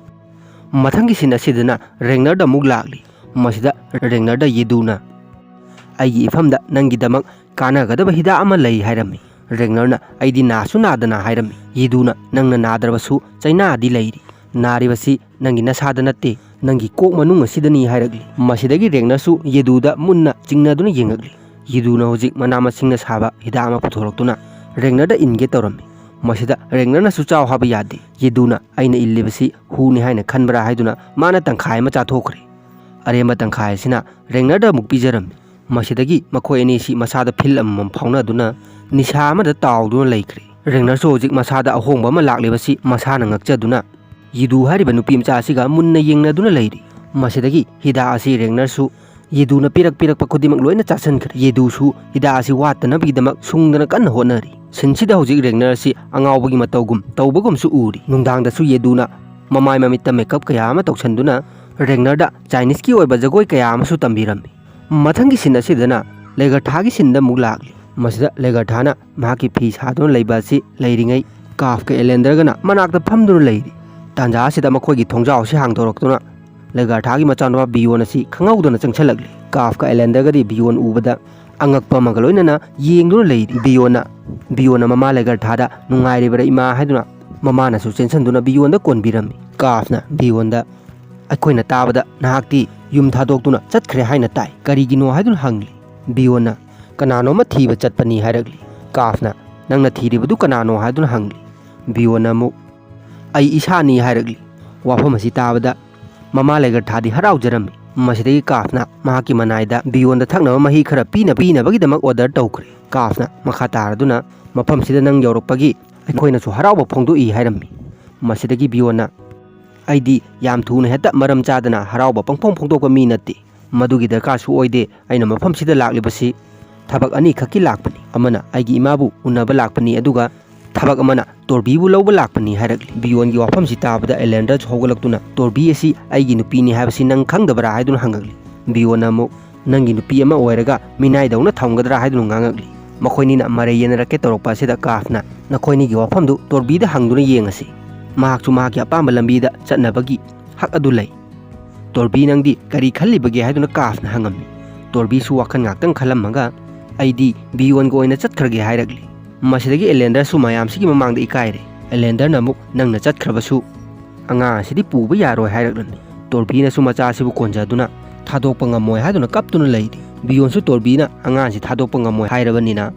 ꯃꯊꯪꯒꯤ ꯁꯤꯟ ꯑꯁꯤꯗꯅ ꯔꯦꯡꯅꯔꯗ ꯑꯃꯨꯛ ꯂꯥꯛꯂꯤ꯫ ꯃꯁꯤꯗ ꯔꯦꯡꯅꯔꯗ ꯌꯦꯗꯨꯅ, "ꯑꯩꯒꯤ ꯏꯐꯝꯗ ꯅꯪꯒꯤꯗꯃꯛ ꯀꯥꯟꯅꯒꯗꯕ ꯍꯤꯗꯥꯛ ꯑꯃ ꯂꯩ" ꯍꯥꯏꯔꯝꯃꯤ꯫ ꯔꯦꯡꯅꯔꯅ, "ꯑꯩꯗꯤ ꯅꯥꯁꯨ ꯅꯥꯗꯅ" ꯍꯥꯏꯔꯝꯃꯤ꯫ ꯌꯦꯗꯨꯅ, "ꯅꯪꯅ ꯅꯥꯗ꯭ꯔꯕꯁꯨ ꯆꯩꯅꯥꯗꯤ ꯂꯩꯔꯤ꯫ ꯅꯥꯔꯤꯕꯁꯤ ꯅꯪꯒꯤ ꯅꯁꯥꯗ ꯅꯠꯇꯦ, ꯅꯪꯒꯤ ꯀꯣꯛ ꯃꯅꯨꯡ ꯑꯁꯤꯗꯅꯤ" ꯍꯥꯏꯔꯛꯂꯤ꯫ ꯃꯁꯤꯗꯒꯤ ꯔꯦꯡꯅꯔꯁꯨ ꯌꯦꯗꯨꯗ ꯃꯨꯟꯅ ꯆꯤꯡꯅꯗꯨꯅ ꯌꯦꯡꯉꯛꯂꯤ꯫ ꯌꯦꯗꯨꯅ ꯍꯧꯖꯤꯛ ꯃꯅꯥ ꯃꯁꯤꯡꯅ ꯁꯥꯕ ꯍꯤꯗꯥꯛ ꯑꯃ ꯄꯨꯊꯣꯔꯛꯇꯨꯅ ꯔꯦꯡꯅꯔꯗ ꯏꯟꯒꯦ ꯇꯧꯔꯝꯃꯤ꯫ ꯃꯁꯤꯗ ꯔꯦꯡꯅꯔꯅꯁꯨ ꯆꯥꯎ ꯍꯥꯏꯕ ꯌꯥꯗꯦ꯫ ꯌꯦꯗꯨꯅ, "ꯑꯩꯅ ꯏꯜꯂꯤꯕꯁꯤ ꯍꯨꯅꯤ ꯍꯥꯏꯅ ꯈꯟꯕ꯭ꯔꯥ?" ꯍꯥꯏꯗꯨꯅ ꯃꯥꯅ ꯇꯪꯈꯥꯏ ꯑꯃ ꯆꯥꯊꯣꯛꯈ꯭ꯔꯦ꯫ ꯑꯔꯦꯝꯕ ꯇꯪꯈꯥꯏ ꯑꯁꯤꯅ ꯔꯦꯡꯅꯔꯗ ꯑꯃꯨꯛ ꯄꯤꯖꯔꯝꯃꯤ꯫ ꯃꯁꯤꯗꯒꯤ ꯃꯈꯣꯏ ꯑꯅꯤꯁꯤ ꯃꯁꯥꯗ ꯐꯤꯜ ꯑꯃꯃꯝ ꯐꯥꯎꯅꯗꯨꯅ ꯅꯤꯁꯥ ꯑꯃꯗ ꯇꯥꯎꯗꯨꯅ ꯂꯩꯈ꯭ꯔꯦ꯫ ꯔꯦꯡꯅꯔꯁꯨ ꯍꯧꯖꯤꯛ ꯃꯁꯥꯗ ꯑꯍꯣꯡꯕ ꯑꯃ ꯂꯥꯛꯂꯤꯕꯁꯤ ꯃꯁꯥꯅ ꯉꯛꯆꯗꯨꯅ ꯌꯦꯗꯨ ꯍꯥꯏꯔꯤꯕ ꯅꯨꯄꯤ ꯃꯆꯥ ꯑꯁꯤꯒ ꯃꯨꯟꯅ ꯌꯦꯡꯅꯗꯨꯅ ꯂꯩꯔꯤ꯫ ꯃꯁꯤꯗꯒꯤ ꯍꯤꯗꯥꯛ ꯑꯁꯤ ꯔꯦꯡꯅꯔꯁꯨ ꯌꯦꯗꯨꯅ ꯄꯤꯔꯛ ꯄꯤꯔꯛꯄ ꯈꯨꯗꯤꯡꯃꯛ ꯂꯣꯏꯅ ꯆꯥꯁꯤꯟꯈ꯭ꯔꯦ꯫ ꯌꯦꯗꯨꯁꯨ ꯍꯤꯗꯥꯛ ꯑꯁꯤ ꯋꯥꯠꯇꯅꯕꯒꯤꯗꯃꯛ ꯁꯨꯡꯗꯅ ꯀꯟꯅ ꯍꯣꯠꯅꯔꯤ꯫ ꯁꯤꯟꯁꯤꯗ ꯍꯧꯖꯤꯛ ꯔꯦꯡꯅꯔ ꯑꯁꯤ ꯑꯉꯥꯎꯕꯒꯤ ꯃꯇꯧꯒꯨꯝ ꯇꯧꯕꯒꯨꯝꯁꯨ ꯎꯔꯤ꯫ ꯅꯨꯡꯗꯥꯡꯗꯁꯨ ꯌꯦꯗꯨꯅ ꯃꯃꯥꯏ ꯃꯃꯤꯠꯇ ꯃꯦꯀꯞ ꯀꯌꯥ ꯑꯃ ꯇꯧꯁꯟꯗꯨꯅ ꯔꯦꯡꯅꯔꯗ ꯆꯥꯏꯅꯤꯁꯀꯤ ꯑꯣꯏꯕ ꯖꯒꯣꯏ ꯀꯌꯥ ꯑꯃꯁꯨ ꯇꯝꯕꯤꯔꯝꯃꯤ꯫ ꯃꯊꯪꯒꯤ ꯁꯤꯟ ꯑꯁꯤꯗꯅ ꯂꯦꯒꯔꯊꯥꯒꯤ ꯁꯤꯟꯗ ꯑꯃꯨꯛ ꯂꯥꯛꯂꯤ꯫ ꯃꯁꯤꯗ ꯂꯦꯒꯔꯊꯥꯅ ꯃꯍꯥꯛꯀꯤ ꯐꯤ ꯁꯥꯗꯨꯅ ꯂꯩꯕ ꯑꯁꯤ ꯂꯩꯔꯤꯉꯩ ꯀꯥꯐꯀ ꯑꯦꯂꯦꯟꯗꯔꯒꯅ ꯃꯅꯥꯛꯇ ꯐꯝꯗꯨꯅ ꯂꯩꯔꯤ꯫ ꯇꯥꯟꯖꯥ ꯑꯁꯤꯗ ꯃꯈꯣꯏꯒꯤ ꯊꯣꯡꯖꯥꯎ ꯑꯁꯤ ꯍꯥꯡꯗꯣꯔꯛꯇꯨꯅ ꯂꯦꯒꯥꯔꯊꯥꯒꯤ ꯃꯆꯥꯅꯨꯄꯥ ꯕꯤꯌꯣꯟ ꯑꯁꯤ ꯈꯪꯍꯧꯗꯅ ꯆꯪꯁꯤꯜꯂꯛꯂꯤ꯫ ꯀꯥꯐꯀ ꯑꯦꯂꯦꯟꯗꯔꯒꯗꯤ ꯕꯤꯌꯣꯟ ꯎꯕꯗ ꯑꯉꯛꯄ ꯑꯃꯒ ꯂꯣꯏꯅꯅ ꯌꯦꯡꯗꯨꯅ ꯂꯩꯔꯤ꯫ ꯕꯤꯌꯣꯟꯅ ꯕꯤꯌꯣꯟꯅ ꯃꯃꯥ ꯂꯦꯒꯥꯔꯊꯥꯗ, "ꯅꯨꯡꯉꯥꯏꯔꯤꯕꯔꯥ ꯏꯃꯥ?" ꯍꯥꯏꯗꯨꯅ ꯃꯃꯥꯅꯁꯨ ꯆꯦꯟꯁꯤꯟꯗꯨꯅ ꯕꯤꯌꯣꯟꯗ ꯀꯣꯟꯕꯤꯔꯝꯃꯤ꯫ ꯀꯥꯐꯅ ꯕꯤꯌꯣꯟꯗ, "ꯑꯩꯈꯣꯏꯅ ꯇꯥꯕꯗ ꯅꯍꯥꯛꯇꯤ ꯌꯨꯝ ꯊꯥꯗꯣꯛꯇꯨꯅ ꯆꯠꯈ꯭ꯔꯦ ꯍꯥꯏꯅ ꯇꯥꯏ, ꯀꯔꯤꯒꯤꯅꯣ?" ꯍꯥꯏꯗꯨꯅ ꯍꯪꯂꯤ꯫ ꯕꯤꯌꯣꯟꯅ, "ꯀꯅꯥꯅꯣꯝꯃ ꯊꯤꯕ ꯆꯠꯄꯅꯤ" ꯍꯥꯏꯔꯛꯂꯤ꯫ ꯀꯥꯐꯅ, "ꯅꯪꯅ ꯊꯤꯔꯤꯕꯗꯨ ꯀꯅꯥꯅꯣ?" ꯍꯥꯏꯗꯨꯅ ꯍꯪꯂꯤ꯫ ꯕꯤꯌꯣꯟꯅ ꯑꯃꯨꯛ, "ꯑꯩ ꯏꯁꯥꯅꯤ" ꯍꯥꯏꯔꯛꯂꯤ꯫ ꯋꯥꯐꯝ ꯑꯁꯤ ꯇꯥꯕꯗ ꯃꯃꯥ ꯂꯦꯒꯥꯔꯊꯥꯗꯤ ꯍꯔꯥꯎꯖꯔꯝꯃꯤ꯫ ꯃꯁꯤꯗꯒꯤ ꯀꯥꯐꯅ ꯃꯍꯥꯛꯀꯤ ꯃꯅꯥꯏꯗ ꯕꯤꯌꯣꯟꯗ ꯊꯛꯅꯕ ꯃꯍꯤ ꯈꯔ ꯄꯤꯅ ꯄꯤꯅꯕꯒꯤꯗꯃꯛ ꯑꯣꯔꯗꯔ ꯇꯧꯈ꯭ꯔꯦ꯫ ꯀꯥꯐꯅ ꯃꯈꯥ ꯇꯥꯔꯗꯨꯅ, "ꯃꯐꯝꯁꯤꯗ ꯅꯪ ꯌꯧꯔꯛꯄꯒꯤ ꯑꯩꯈꯣꯏꯅꯁꯨ ꯍꯔꯥꯎꯕ ꯐꯣꯡꯗꯣꯛꯏ" ꯍꯥꯏꯔꯝꯃꯤ꯫ ꯃꯁꯤꯗꯒꯤ ꯕꯤꯌꯣꯟꯅ, "ꯑꯩꯗꯤ ꯌꯥꯝ ꯊꯨꯅ ꯍꯦꯛꯇ ꯃꯔꯝ ꯆꯥꯗꯅ ꯍꯔꯥꯎꯕ ꯄꯪꯐꯣꯡ ꯐꯣꯡꯗꯣꯛꯄ ꯃꯤ ꯅꯠꯇꯦ꯫ ꯃꯗꯨꯒꯤ ꯗꯔꯀꯥꯔꯁꯨ ꯑꯣꯏꯗꯦ꯫ ꯑꯩꯅ ꯃꯐꯝꯁꯤꯗ ꯂꯥꯛꯂꯤꯕꯁꯤ ꯊꯕꯛ ꯑꯅꯤꯈꯛꯀꯤ ꯂꯥꯛꯄꯅꯤ꯫ ꯑꯃꯅ ꯑꯩꯒꯤ ꯏꯃꯥꯕꯨ ꯎꯅꯕ ꯂꯥꯛꯄꯅꯤ, ꯑꯗꯨꯒ ꯊꯕꯛ ꯑꯃꯅ ꯇꯣꯔꯕꯤꯕꯨ ꯂꯧꯕ ꯂꯥꯛꯄꯅꯤ" ꯍꯥꯏꯔꯛꯂꯤ꯫ ꯕꯤꯌꯣꯟꯒꯤ ꯋꯥꯐꯝꯁꯤ ꯇꯥꯕꯗ ꯑꯦꯂꯦꯟꯗꯔꯁꯨ ꯍꯧꯒꯠꯂꯛꯇꯨꯅ, "ꯇꯣꯔꯕꯤ ꯑꯁꯤ ꯑꯩꯒꯤ ꯅꯨꯄꯤꯅꯤ ꯍꯥꯏꯕꯁꯤ ꯅꯪ ꯈꯪꯗꯕ꯭ꯔꯥ?" ꯍꯥꯏꯗꯨꯅ ꯍꯪꯉꯛꯂꯤ꯫ ꯕꯤꯌꯣꯟꯅ ꯑꯃꯨꯛ, "ꯅꯪꯒꯤ ꯅꯨꯄꯤ ꯑꯃ ꯑꯣꯏꯔꯒ ꯃꯤꯅꯥꯏꯗꯧꯅ ꯊꯝꯒꯗ꯭ꯔꯥ?" ꯍꯥꯏꯗꯨꯅ ꯉꯥꯡꯉꯛꯂꯤ꯫ ꯃꯈꯣꯏꯅꯤꯅ ꯃꯔꯩ ꯌꯦꯟꯅꯔꯛꯀꯦ ꯇꯧꯔꯛꯄ ꯑꯁꯤꯗ ꯀꯥꯐꯅ, "ꯅꯈꯣꯏꯅꯤꯒꯤ ꯋꯥꯐꯝꯗꯨ ꯇꯣꯔꯕꯤꯗ ꯍꯪꯗꯨꯅ ꯌꯦꯡꯉꯁꯤ꯫ ꯃꯍꯥꯛꯁꯨ ꯃꯍꯥꯛꯀꯤ ꯑꯄꯥꯝꯕ ꯂꯝꯕꯤꯗ ꯆꯠꯅꯕꯒꯤ ꯍꯛ ꯑꯗꯨ ꯂꯩ꯫ ꯇꯣꯔꯕꯤ, ꯅꯪꯗꯤ ꯀꯔꯤ ꯈꯜꯂꯤꯕꯒꯦ?" ꯍꯥꯏꯗꯨꯅ ꯀꯥꯐꯅ ꯍꯪꯉꯝꯃꯤ꯫ ꯇꯣꯔꯕꯤꯁꯨ ꯋꯥꯈꯜ ꯉꯥꯛꯇꯪ ꯈꯜꯂꯝꯃꯒ, "ꯑꯩꯗꯤ ꯕꯤꯌꯣꯟꯒ ꯑꯣꯏꯅ ꯆꯠꯈ꯭ꯔꯒꯦ" ꯍꯥꯏꯔꯛꯂꯤ꯫ ꯃꯁꯤꯗꯒꯤ ꯑꯦꯂꯦꯟꯗꯔꯁꯨ ꯃꯌꯥꯝꯁꯤꯒꯤ ꯃꯃꯥꯡꯗ ꯏꯀꯥꯏꯔꯦ꯫ ꯑꯦꯂꯦꯟꯗꯔꯅ ꯑꯃꯨꯛ, "ꯅꯪꯅ ꯆꯠꯈ꯭ꯔꯕꯁꯨ ꯑꯉꯥꯡ ꯑꯁꯤꯗꯤ ꯄꯨꯕ ꯌꯥꯔꯣꯏ" ꯍꯥꯏꯔꯛꯂꯅꯤ꯫ ꯇꯣꯔꯕꯤꯅꯁꯨ ꯃꯆꯥ ꯑꯁꯤꯕꯨ ꯀꯣꯟꯖꯗꯨꯅ ꯊꯥꯗꯣꯛꯄ ꯉꯝꯃꯣꯏ ꯍꯥꯏꯗꯨꯅ ꯀꯞꯇꯨꯅ ꯂꯩꯔꯤ꯫ ꯕꯤꯌꯣꯟꯁꯨ ꯇꯣꯔꯕꯤꯅ ꯑꯉꯥꯡꯁꯤ ꯊꯥꯗꯣꯛꯄ ꯉꯝꯃꯣꯏ ꯍꯥꯏꯔꯕꯅꯤꯅ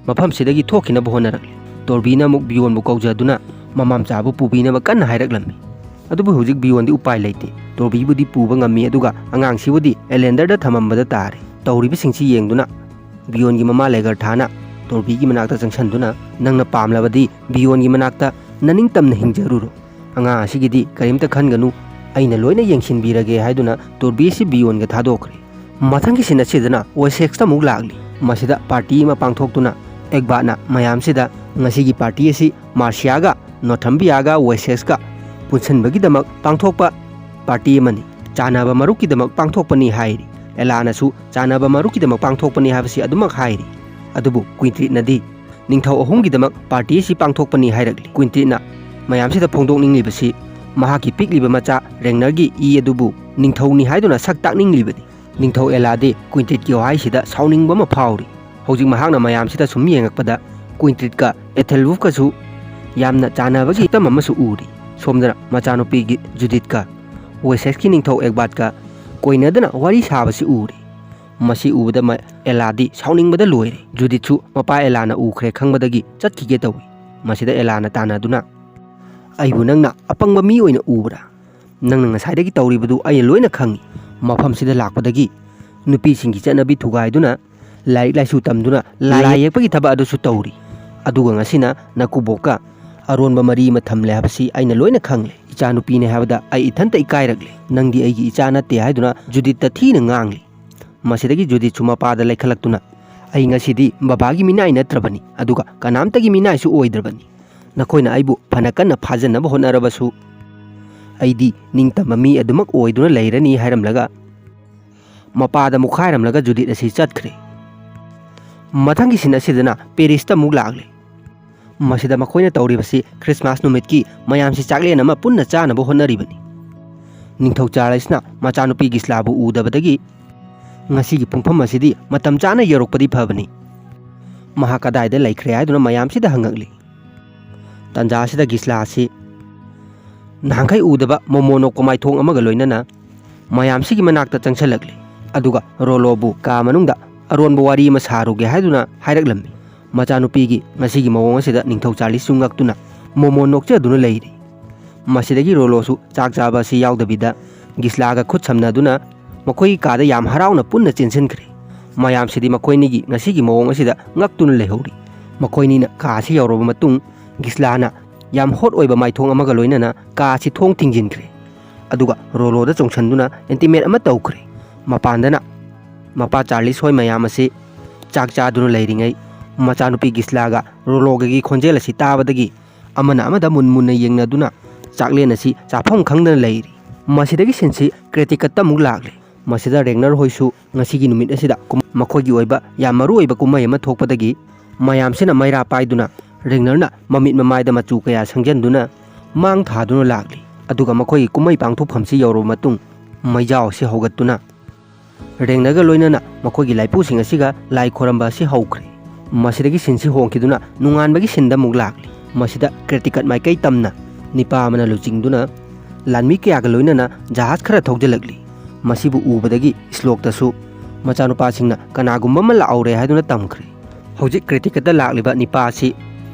ꯃꯐꯝꯁꯤꯗꯒꯤ ꯊꯣꯛꯈꯤꯅꯕ ꯍꯣꯠꯅꯔꯛꯂꯤ꯫ ꯇꯣꯔꯕꯤꯅ ꯑꯃꯨꯛ ꯕꯤꯌꯣꯟꯕꯨ ꯀꯧꯖꯗꯨꯅ ꯃꯃꯥ ꯃꯆꯥꯕꯨ ꯄꯨꯕꯤꯅꯕ ꯀꯟꯅ ꯍꯥꯏꯔꯛꯂꯝꯃꯤ꯫ ꯑꯗꯨꯕꯨ ꯍꯧꯖꯤꯛ ꯕꯤꯌꯣꯟꯗꯤ ꯎꯄꯥꯏ ꯂꯩꯇꯦ꯫ ꯇꯣꯔꯕꯤꯕꯨꯗꯤ ꯄꯨꯕ ꯉꯝꯃꯤ, ꯑꯗꯨꯒ ꯑꯉꯥꯡꯁꯤꯕꯨꯗꯤ ꯑꯦꯂꯦꯟꯗꯔꯗ ꯊꯝꯃꯝꯕꯗ ꯇꯥꯔꯦ꯫ ꯇꯧꯔꯤꯕꯁꯤꯡꯁꯤ ꯌꯦꯡꯗꯨꯅ ꯕꯤꯌꯣꯟꯒꯤ ꯃꯃꯥ ꯂꯦꯒꯔꯊꯥꯅ ꯇꯣꯔꯕꯤꯒꯤ ꯃꯅꯥꯛꯇ ꯆꯪꯁꯤꯟꯗꯨꯅ, "ꯅꯪꯅ ꯄꯥꯝꯂꯕꯗꯤ ꯕꯤꯌꯣꯟꯒꯤ ꯃꯅꯥꯛꯇ ꯅꯅꯤꯡꯇꯝꯅ ꯍꯤꯡꯖꯔꯨꯔꯣ꯫ ꯑꯉꯥꯡ ꯑꯁꯤꯒꯤꯗꯤ ꯀꯔꯤꯝꯇ ꯈꯟꯒꯅꯨ, ꯑꯩꯅ ꯂꯣꯏꯅ ꯌꯦꯡꯁꯤꯟꯕꯤꯔꯒꯦ" ꯍꯥꯏꯗꯨꯅ ꯇꯣꯔꯕꯤ ꯑꯁꯤ ꯕꯤꯌꯣꯟꯒ ꯊꯥꯗꯣꯛꯈ꯭ꯔꯦ꯫ ꯃꯊꯪꯒꯤ ꯁꯤꯟ ꯑꯁꯤꯗꯅ ꯋꯦꯁꯦꯛꯁꯇ ꯑꯃꯨꯛ ꯂꯥꯛꯂꯤ꯫ ꯃꯁꯤꯗ ꯄꯥꯔꯇꯤ ꯑꯃ ꯄꯥꯡꯊꯣꯛꯇꯨꯅ ꯑꯦꯒꯕꯥꯠꯅ ꯃꯌꯥꯝꯁꯤꯗ, "ꯉꯁꯤꯒꯤ ꯄꯥꯔꯇꯤ ꯑꯁꯤ ꯃꯥꯔꯁꯤꯌꯥꯒ ꯅꯣꯊꯝꯕꯤꯌꯥꯒ ꯋꯦꯁꯦꯛꯁꯀ ꯄꯨꯟꯁꯤꯟꯕꯒꯤꯗꯃꯛ ꯄꯥꯡꯊꯣꯛꯄ ꯄꯥꯔꯇꯤ ꯑꯃꯅꯤ꯫ ꯆꯥꯟꯅꯕ ꯃꯔꯨꯞꯀꯤꯗꯃꯛ ꯄꯥꯡꯊꯣꯛꯄꯅꯤ" ꯍꯥꯏꯔꯤ꯫ ꯑꯦꯂꯥꯅꯁꯨ ꯆꯥꯟꯅꯕ ꯃꯔꯨꯞꯀꯤꯗꯃꯛ ꯄꯥꯡꯊꯣꯛꯄꯅꯤ ꯍꯥꯏꯕꯁꯤ ꯑꯗꯨꯃꯛ ꯍꯥꯏꯔꯤ꯫ ꯑꯗꯨꯕꯨ ꯀ꯭ꯋꯤꯟꯇ꯭ꯔꯤꯠꯅꯗꯤ ꯅꯤꯡꯊꯧ ꯑꯍꯨꯝꯒꯤꯗꯃꯛ ꯄꯥꯔꯇꯤ ꯑꯁꯤ ꯄꯥꯡꯊꯣꯛꯄꯅꯤ ꯍꯥꯏꯔꯛꯂꯤ꯫ ꯀ꯭ꯋꯤꯟꯇ꯭ꯔꯤꯠꯅ ꯃꯌꯥꯝꯁꯤꯗ ꯐꯣꯡꯗꯣꯛꯅꯤꯡꯂꯤꯕꯁꯤ ꯃꯍꯥꯛꯀꯤ ꯄꯤꯛꯂꯤꯕ ꯃꯆꯥ ꯔꯦꯡꯅꯔꯒꯤ ꯏ ꯑꯗꯨꯕꯨ ꯅꯤꯡꯊꯧꯅꯤ ꯍꯥꯏꯗꯨꯅ ꯁꯛ ꯇꯥꯛꯅꯤꯡꯂꯤꯕꯅꯤ꯫ ꯅꯤꯡꯊꯧ ꯑꯦꯂꯥꯗꯤ ꯀ꯭ꯋꯤꯟꯇ꯭ꯔꯤꯠꯀꯤ ꯋꯥꯍꯩꯁꯤꯗ ꯁꯥꯎꯅꯤꯡꯕ ꯑꯃ ꯐꯥꯎꯔꯤ꯫ ꯍꯧꯖꯤꯛ ꯃꯍꯥꯛꯅ ꯃꯌꯥꯝꯁꯤꯗ ꯁꯨꯝ ꯌꯦꯡꯉꯛꯄꯗ ꯀ꯭ꯋꯤꯟꯇ꯭ꯔꯤꯠꯀ ꯑꯦꯊꯦꯜꯋꯨꯐꯀꯁꯨ ꯌꯥꯝꯅ ꯆꯥꯟꯅꯕꯒꯤ ꯁꯛꯇꯝ ꯑꯃꯁꯨ ꯎꯔꯤ꯫ ꯁꯣꯝꯗꯅ ꯃꯆꯥꯅꯨꯄꯤꯒꯤ ꯖꯨꯗꯤꯠꯀ ꯋꯦꯁꯦꯁꯀꯤ ꯅꯤꯡꯊꯧ ꯑꯦꯒꯕꯥꯠꯀ ꯀꯣꯏꯅꯗꯅ ꯋꯥꯔꯤ ꯁꯥꯕꯁꯤ ꯎꯔꯤ꯫ ꯃꯁꯤ ꯎꯕꯗ ꯃ-, ꯑꯦꯂꯥꯗꯤ ꯁꯥꯎꯅꯤꯡꯕꯗ ꯂꯣꯏꯔꯦ꯫ ꯖꯨꯗꯤꯠꯁꯨ ꯃꯄꯥ ꯑꯦꯂꯥꯅ ꯎꯈ꯭ꯔꯦ ꯈꯪꯕꯗꯒꯤ ꯆꯠꯈꯤꯒꯦ ꯇꯧꯏ꯫ ꯃꯁꯤꯗ ꯑꯦꯂꯥꯅ ꯇꯥꯟꯅꯗꯨꯅ, "ꯑꯩꯕꯨ ꯅꯪꯅ ꯑꯄꯪꯕ ꯃꯤ ꯑꯣꯏꯅ ꯎꯕ꯭ꯔꯥ? ꯅꯪꯅ ꯉꯁꯥꯏꯗꯒꯤ ꯇꯧꯔꯤꯕꯗꯨ ꯑꯩ ꯂꯣꯏꯅ ꯈꯪꯏ꯫ ꯃꯐꯝꯁꯤꯗ ꯂꯥꯛꯄꯗꯒꯤ ꯅꯨꯄꯤꯁꯤꯡꯒꯤ ꯆꯠꯅꯕꯤ ꯊꯨꯒꯥꯏꯗꯨꯅ ꯂꯥꯏꯔꯤꯛ ꯂꯥꯏꯁꯨ ꯇꯝꯗꯨꯅ ꯂꯥꯏ ꯌꯦꯛꯄꯒꯤ ꯊꯕꯛ ꯑꯗꯨꯁꯨ ꯇꯧꯔꯤ꯫ ꯑꯗꯨꯒ ꯉꯁꯤꯅ ꯅꯀꯨꯕꯣꯛꯀ ꯑꯔꯣꯟꯕ ꯃꯔꯤ ꯑꯃ ꯊꯝꯂꯦ ꯍꯥꯏꯕꯁꯤ ꯑꯩꯅ ꯂꯣꯏꯅ ꯈꯪꯂꯦ꯫ ꯏꯆꯥꯅꯨꯄꯤꯅꯦ ꯍꯥꯏꯕꯗ ꯑꯩ ꯏꯊꯟꯇ ꯏꯀꯥꯏꯔꯛꯂꯦ꯫ ꯅꯪꯗꯤ ꯑꯩꯒꯤ ꯏꯆꯥ ꯅꯠꯇꯦ" ꯍꯥꯏꯗꯨꯅ ꯖꯨꯗꯤꯠꯇ ꯊꯤꯅ ꯉꯥꯡꯂꯤ꯫ ꯃꯁꯤꯗꯒꯤ ꯖꯨꯗꯤꯠꯁꯨ ꯃꯄꯥꯗ ꯂꯩꯈꯠꯂꯛꯇꯨꯅ, "ꯑꯩ ꯉꯁꯤꯗꯤ ꯕꯕꯥꯒꯤ ꯃꯤꯅꯥꯏ ꯅꯠꯇ꯭ꯔꯕꯅꯤ, ꯑꯗꯨꯒ ꯀꯅꯥꯝꯇꯒꯤ ꯃꯤꯅꯥꯏꯁꯨ ꯑꯣꯏꯗ꯭ꯔꯕꯅꯤ꯫ ꯅꯈꯣꯏꯅ ꯑꯩꯕꯨ ꯐꯅ ꯀꯟꯅ ꯐꯥꯖꯅꯕ ꯍꯣꯠꯅꯔꯕꯁꯨ, ꯑꯩꯗꯤ ꯅꯤꯡꯇꯝꯕ ꯃꯤ ꯑꯗꯨꯃꯛ ꯑꯣꯏꯗꯨꯅ ꯂꯩꯔꯅꯤ" ꯍꯥꯏꯔꯝꯂꯒ ꯃꯄꯥꯗ ꯃꯨꯛꯈꯥꯏꯔꯝꯂꯒ ꯖꯨꯗꯤꯠ ꯑꯁꯤ ꯆꯠꯈ꯭ꯔꯦ꯫ ꯃꯊꯪꯒꯤ ꯁꯤꯟ ꯑꯁꯤꯗꯅ ꯄꯦꯔꯤꯁꯇ ꯑꯃꯨꯛ ꯂꯥꯛꯂꯦ꯫ ꯃꯁꯤꯗ ꯃꯈꯣꯏꯅ ꯇꯧꯔꯤꯕꯁꯤ ꯈ꯭ꯔꯤꯁꯃꯥꯁ ꯅꯨꯃꯤꯠꯀꯤ ꯃꯌꯥꯝꯁꯤ ꯆꯥꯛꯂꯦꯟ ꯑꯃ ꯄꯨꯟꯅ ꯆꯥꯅꯕ ꯍꯣꯠꯅꯔꯤꯕꯅꯤ꯫ ꯅꯤꯡꯊꯧ ꯆꯥꯔꯂꯁꯅ ꯃꯆꯥꯅꯨꯄꯤ ꯒꯤꯁꯂꯥꯕꯨ ꯎꯗꯕꯗꯒꯤ ꯉꯁꯤꯒꯤ ꯄꯨꯡꯐꯝ ꯑꯁꯤꯗꯤ ꯃꯇꯝ ꯆꯥꯅ ꯌꯧꯔꯛꯄꯗꯤ ꯐꯕꯅꯤ꯫ ꯃꯍꯥꯛ ꯀꯗꯥꯏꯗ ꯂꯩꯈ꯭ꯔꯦ ꯍꯥꯏꯗꯨꯅ ꯃꯌꯥꯝꯁꯤꯗ ꯍꯪꯉꯛꯂꯤ꯫ ꯇꯟꯖꯥ ꯑꯁꯤꯗ ꯒꯤꯁꯂꯥ ꯑꯁꯤ ꯅꯍꯥꯟꯈꯩ ꯎꯗꯕ ꯃꯣꯃꯣ ꯅꯣꯛꯄ ꯃꯥꯏꯊꯣꯡ ꯑꯃꯒ ꯂꯣꯏꯅꯅ ꯃꯌꯥꯝꯁꯤꯒꯤ ꯃꯅꯥꯛꯇ ꯆꯪꯁꯤꯜꯂꯛꯂꯤ꯫ ꯑꯗꯨꯒ ꯔꯣꯂꯣꯕꯨ ꯀꯥ ꯃꯅꯨꯡꯗ ꯑꯔꯣꯟꯕ ꯋꯥꯔꯤ ꯑꯃ ꯁꯥꯔꯨꯒꯦ ꯍꯥꯏꯗꯨꯅ ꯍꯥꯏꯔꯛꯂꯝꯃꯤ꯫ ꯃꯆꯥꯅꯨꯄꯤꯒꯤ ꯉꯁꯤꯒꯤ ꯃꯑꯣꯡ ꯑꯁꯤꯗ ꯅꯤꯡꯊꯧ ꯆꯥꯔꯂꯤꯁꯁꯨ ꯉꯛꯇꯨꯅ ꯃꯣꯃꯣ ꯅꯣꯛꯆꯗꯨꯅ ꯂꯩꯔꯤ꯫ ꯃꯁꯤꯗꯒꯤ ꯔꯣꯂꯣꯁꯨ ꯆꯥꯛ ꯆꯥꯕ ꯑꯁꯤ ꯌꯥꯎꯗꯕꯤꯗ ꯒꯤꯁꯂꯥꯒ ꯈꯨꯠ ꯁꯝꯅꯗꯨꯅ ꯃꯈꯣꯏꯒꯤ ꯀꯥꯗ ꯌꯥꯝ ꯍꯔꯥꯎꯅ ꯄꯨꯟꯅ ꯆꯦꯟꯁꯤꯟꯈ꯭ꯔꯦ꯫ ꯃꯌꯥꯝꯁꯤꯗꯤ ꯃꯈꯣꯏꯅꯤꯒꯤ ꯉꯁꯤꯒꯤ ꯃꯑꯣꯡ ꯑꯁꯤꯗ ꯉꯛꯇꯨꯅ ꯂꯩꯍꯧꯔꯤ꯫ ꯃꯈꯣꯏꯅꯤꯅ ꯀꯥ ꯑꯁꯤ ꯌꯧꯔꯕ ꯃꯇꯨꯡ ꯒꯤꯁꯂꯥꯅ ꯌꯥꯝ ꯍꯣꯠ ꯑꯣꯏꯕ ꯃꯥꯏꯊꯣꯡ ꯑꯃꯒ ꯂꯣꯏꯅꯅ ꯀꯥ ꯑꯁꯤ ꯊꯣꯡ ꯊꯤꯡꯖꯤꯟꯈ꯭ꯔꯦ꯫ ꯑꯗꯨꯒ ꯔꯣꯂꯣꯗ ꯆꯣꯡꯁꯤꯟꯗꯨꯅ ꯑꯦꯟꯇꯤꯃꯦꯠ ꯑꯃ ꯇꯧꯈ꯭ꯔꯦ꯫ ꯃꯄꯥꯟꯗꯅ ꯃꯄꯥ ꯆꯥꯔꯂꯤꯁ ꯍꯣꯏ ꯃꯌꯥꯝ ꯑꯁꯤ ꯆꯥꯛ ꯆꯥꯗꯨꯅ ꯂꯩꯔꯤꯉꯩ ꯃꯆꯥꯅꯨꯄꯤ ꯒꯤꯁꯂꯥꯒ ꯔꯣꯂꯣꯒꯒꯤ ꯈꯣꯟꯖꯦꯜ ꯑꯁꯤ ꯇꯥꯕꯗꯒꯤ ꯑꯃꯅ ꯑꯃꯗ ꯃꯨꯟ ꯃꯨꯟꯅ ꯌꯦꯡꯅꯗꯨꯅ ꯆꯥꯛꯂꯦꯟ ꯑꯁꯤ ꯆꯥꯐꯝ ꯈꯪꯗꯅ ꯂꯩꯔꯤ꯫ ꯃꯁꯤꯗꯒꯤ ꯁꯤꯟꯁꯤ ꯀ꯭ꯔꯦꯇꯤꯀꯠꯇ ꯑꯃꯨꯛ ꯂꯥꯛꯂꯦ꯫ ꯃꯁꯤꯗ ꯔꯦꯒꯅꯔ ꯍꯣꯏꯁꯨ ꯉꯁꯤꯒꯤ ꯅꯨꯃꯤꯠ ꯑꯁꯤꯗ ꯀꯨꯝ-, ꯃꯈꯣꯏꯒꯤ ꯑꯣꯏꯕ ꯌꯥꯝ ꯃꯔꯨ ꯑꯣꯏꯕ ꯀꯨꯝꯍꯩ ꯑꯃ ꯊꯣꯛꯄꯗꯒꯤ ꯃꯌꯥꯝꯁꯤꯅ ꯃꯩꯔꯥ ꯄꯥꯏꯗꯨꯅ ꯔꯦꯒꯅꯔꯅ ꯃꯃꯤꯠ ꯃꯃꯥꯏꯗ ꯃꯆꯨ ꯀꯌꯥ ꯁꯪꯖꯟꯗꯨꯅ ꯃꯥꯡ ꯊꯥꯗꯨꯅ ꯂꯥꯛꯂꯤ꯫ ꯑꯗꯨꯒ ꯃꯈꯣꯏꯒꯤ ꯀꯨꯝꯍꯩ ꯄꯥꯡꯊꯣꯛꯐꯝꯁꯤ ꯌꯧꯔꯕ ꯃꯇꯨꯡ, ꯃꯩꯖꯥꯎ ꯑꯁꯤ ꯍꯧꯒꯠꯇꯨꯅ ꯔꯦꯡꯅꯔꯒ ꯂꯣꯏꯅꯅ ꯃꯈꯣꯏꯒꯤ ꯂꯥꯏꯄꯨꯁꯤꯡ ꯑꯁꯤꯒ ꯂꯥꯏ ꯈꯣꯏꯔꯝꯕ ꯑꯁꯤ ꯍꯧꯈ꯭ꯔꯦ꯫ ꯃꯁꯤꯗꯒꯤ ꯁꯤꯟꯁꯤ ꯍꯣꯡꯈꯤꯗꯨꯅ ꯅꯣꯡꯉꯥꯟꯕꯒꯤ ꯁꯤꯟꯗ ꯑꯃꯨꯛ ꯂꯥꯛꯂꯤ꯫ ꯃꯁꯤꯗ ꯀ꯭ꯔꯦꯇꯤꯀꯠ ꯃꯥꯏꯀꯩ ꯇꯝꯅ ꯅꯤꯄꯥ ꯑꯃꯅ ꯂꯨꯆꯤꯡꯗꯨꯅ ꯂꯥꯟꯃꯤ ꯀꯌꯥꯒ ꯂꯣꯏꯅꯅ ꯖꯍꯥꯖ ꯈꯔ ꯊꯧꯖꯤꯜꯂꯛꯂꯤ꯫ ꯃꯁꯤꯕꯨ ꯎꯕꯗꯒꯤ ꯁ꯭ꯂꯣꯛꯇꯁꯨ ꯃꯆꯥꯅꯨꯄꯥꯁꯤꯡꯅ ꯀꯅꯥꯒꯨꯝꯕ ꯑꯃ ꯂꯥꯛꯍꯧꯔꯦ ꯍꯥꯏꯗꯨꯅ ꯇꯝꯈ꯭ꯔꯦ꯫ ꯍꯧꯖꯤꯛ ꯀ꯭ꯔꯦꯇꯤꯀꯠꯇ ꯂꯥꯛꯂꯤꯕ ꯅꯤꯄꯥ ꯑꯁꯤ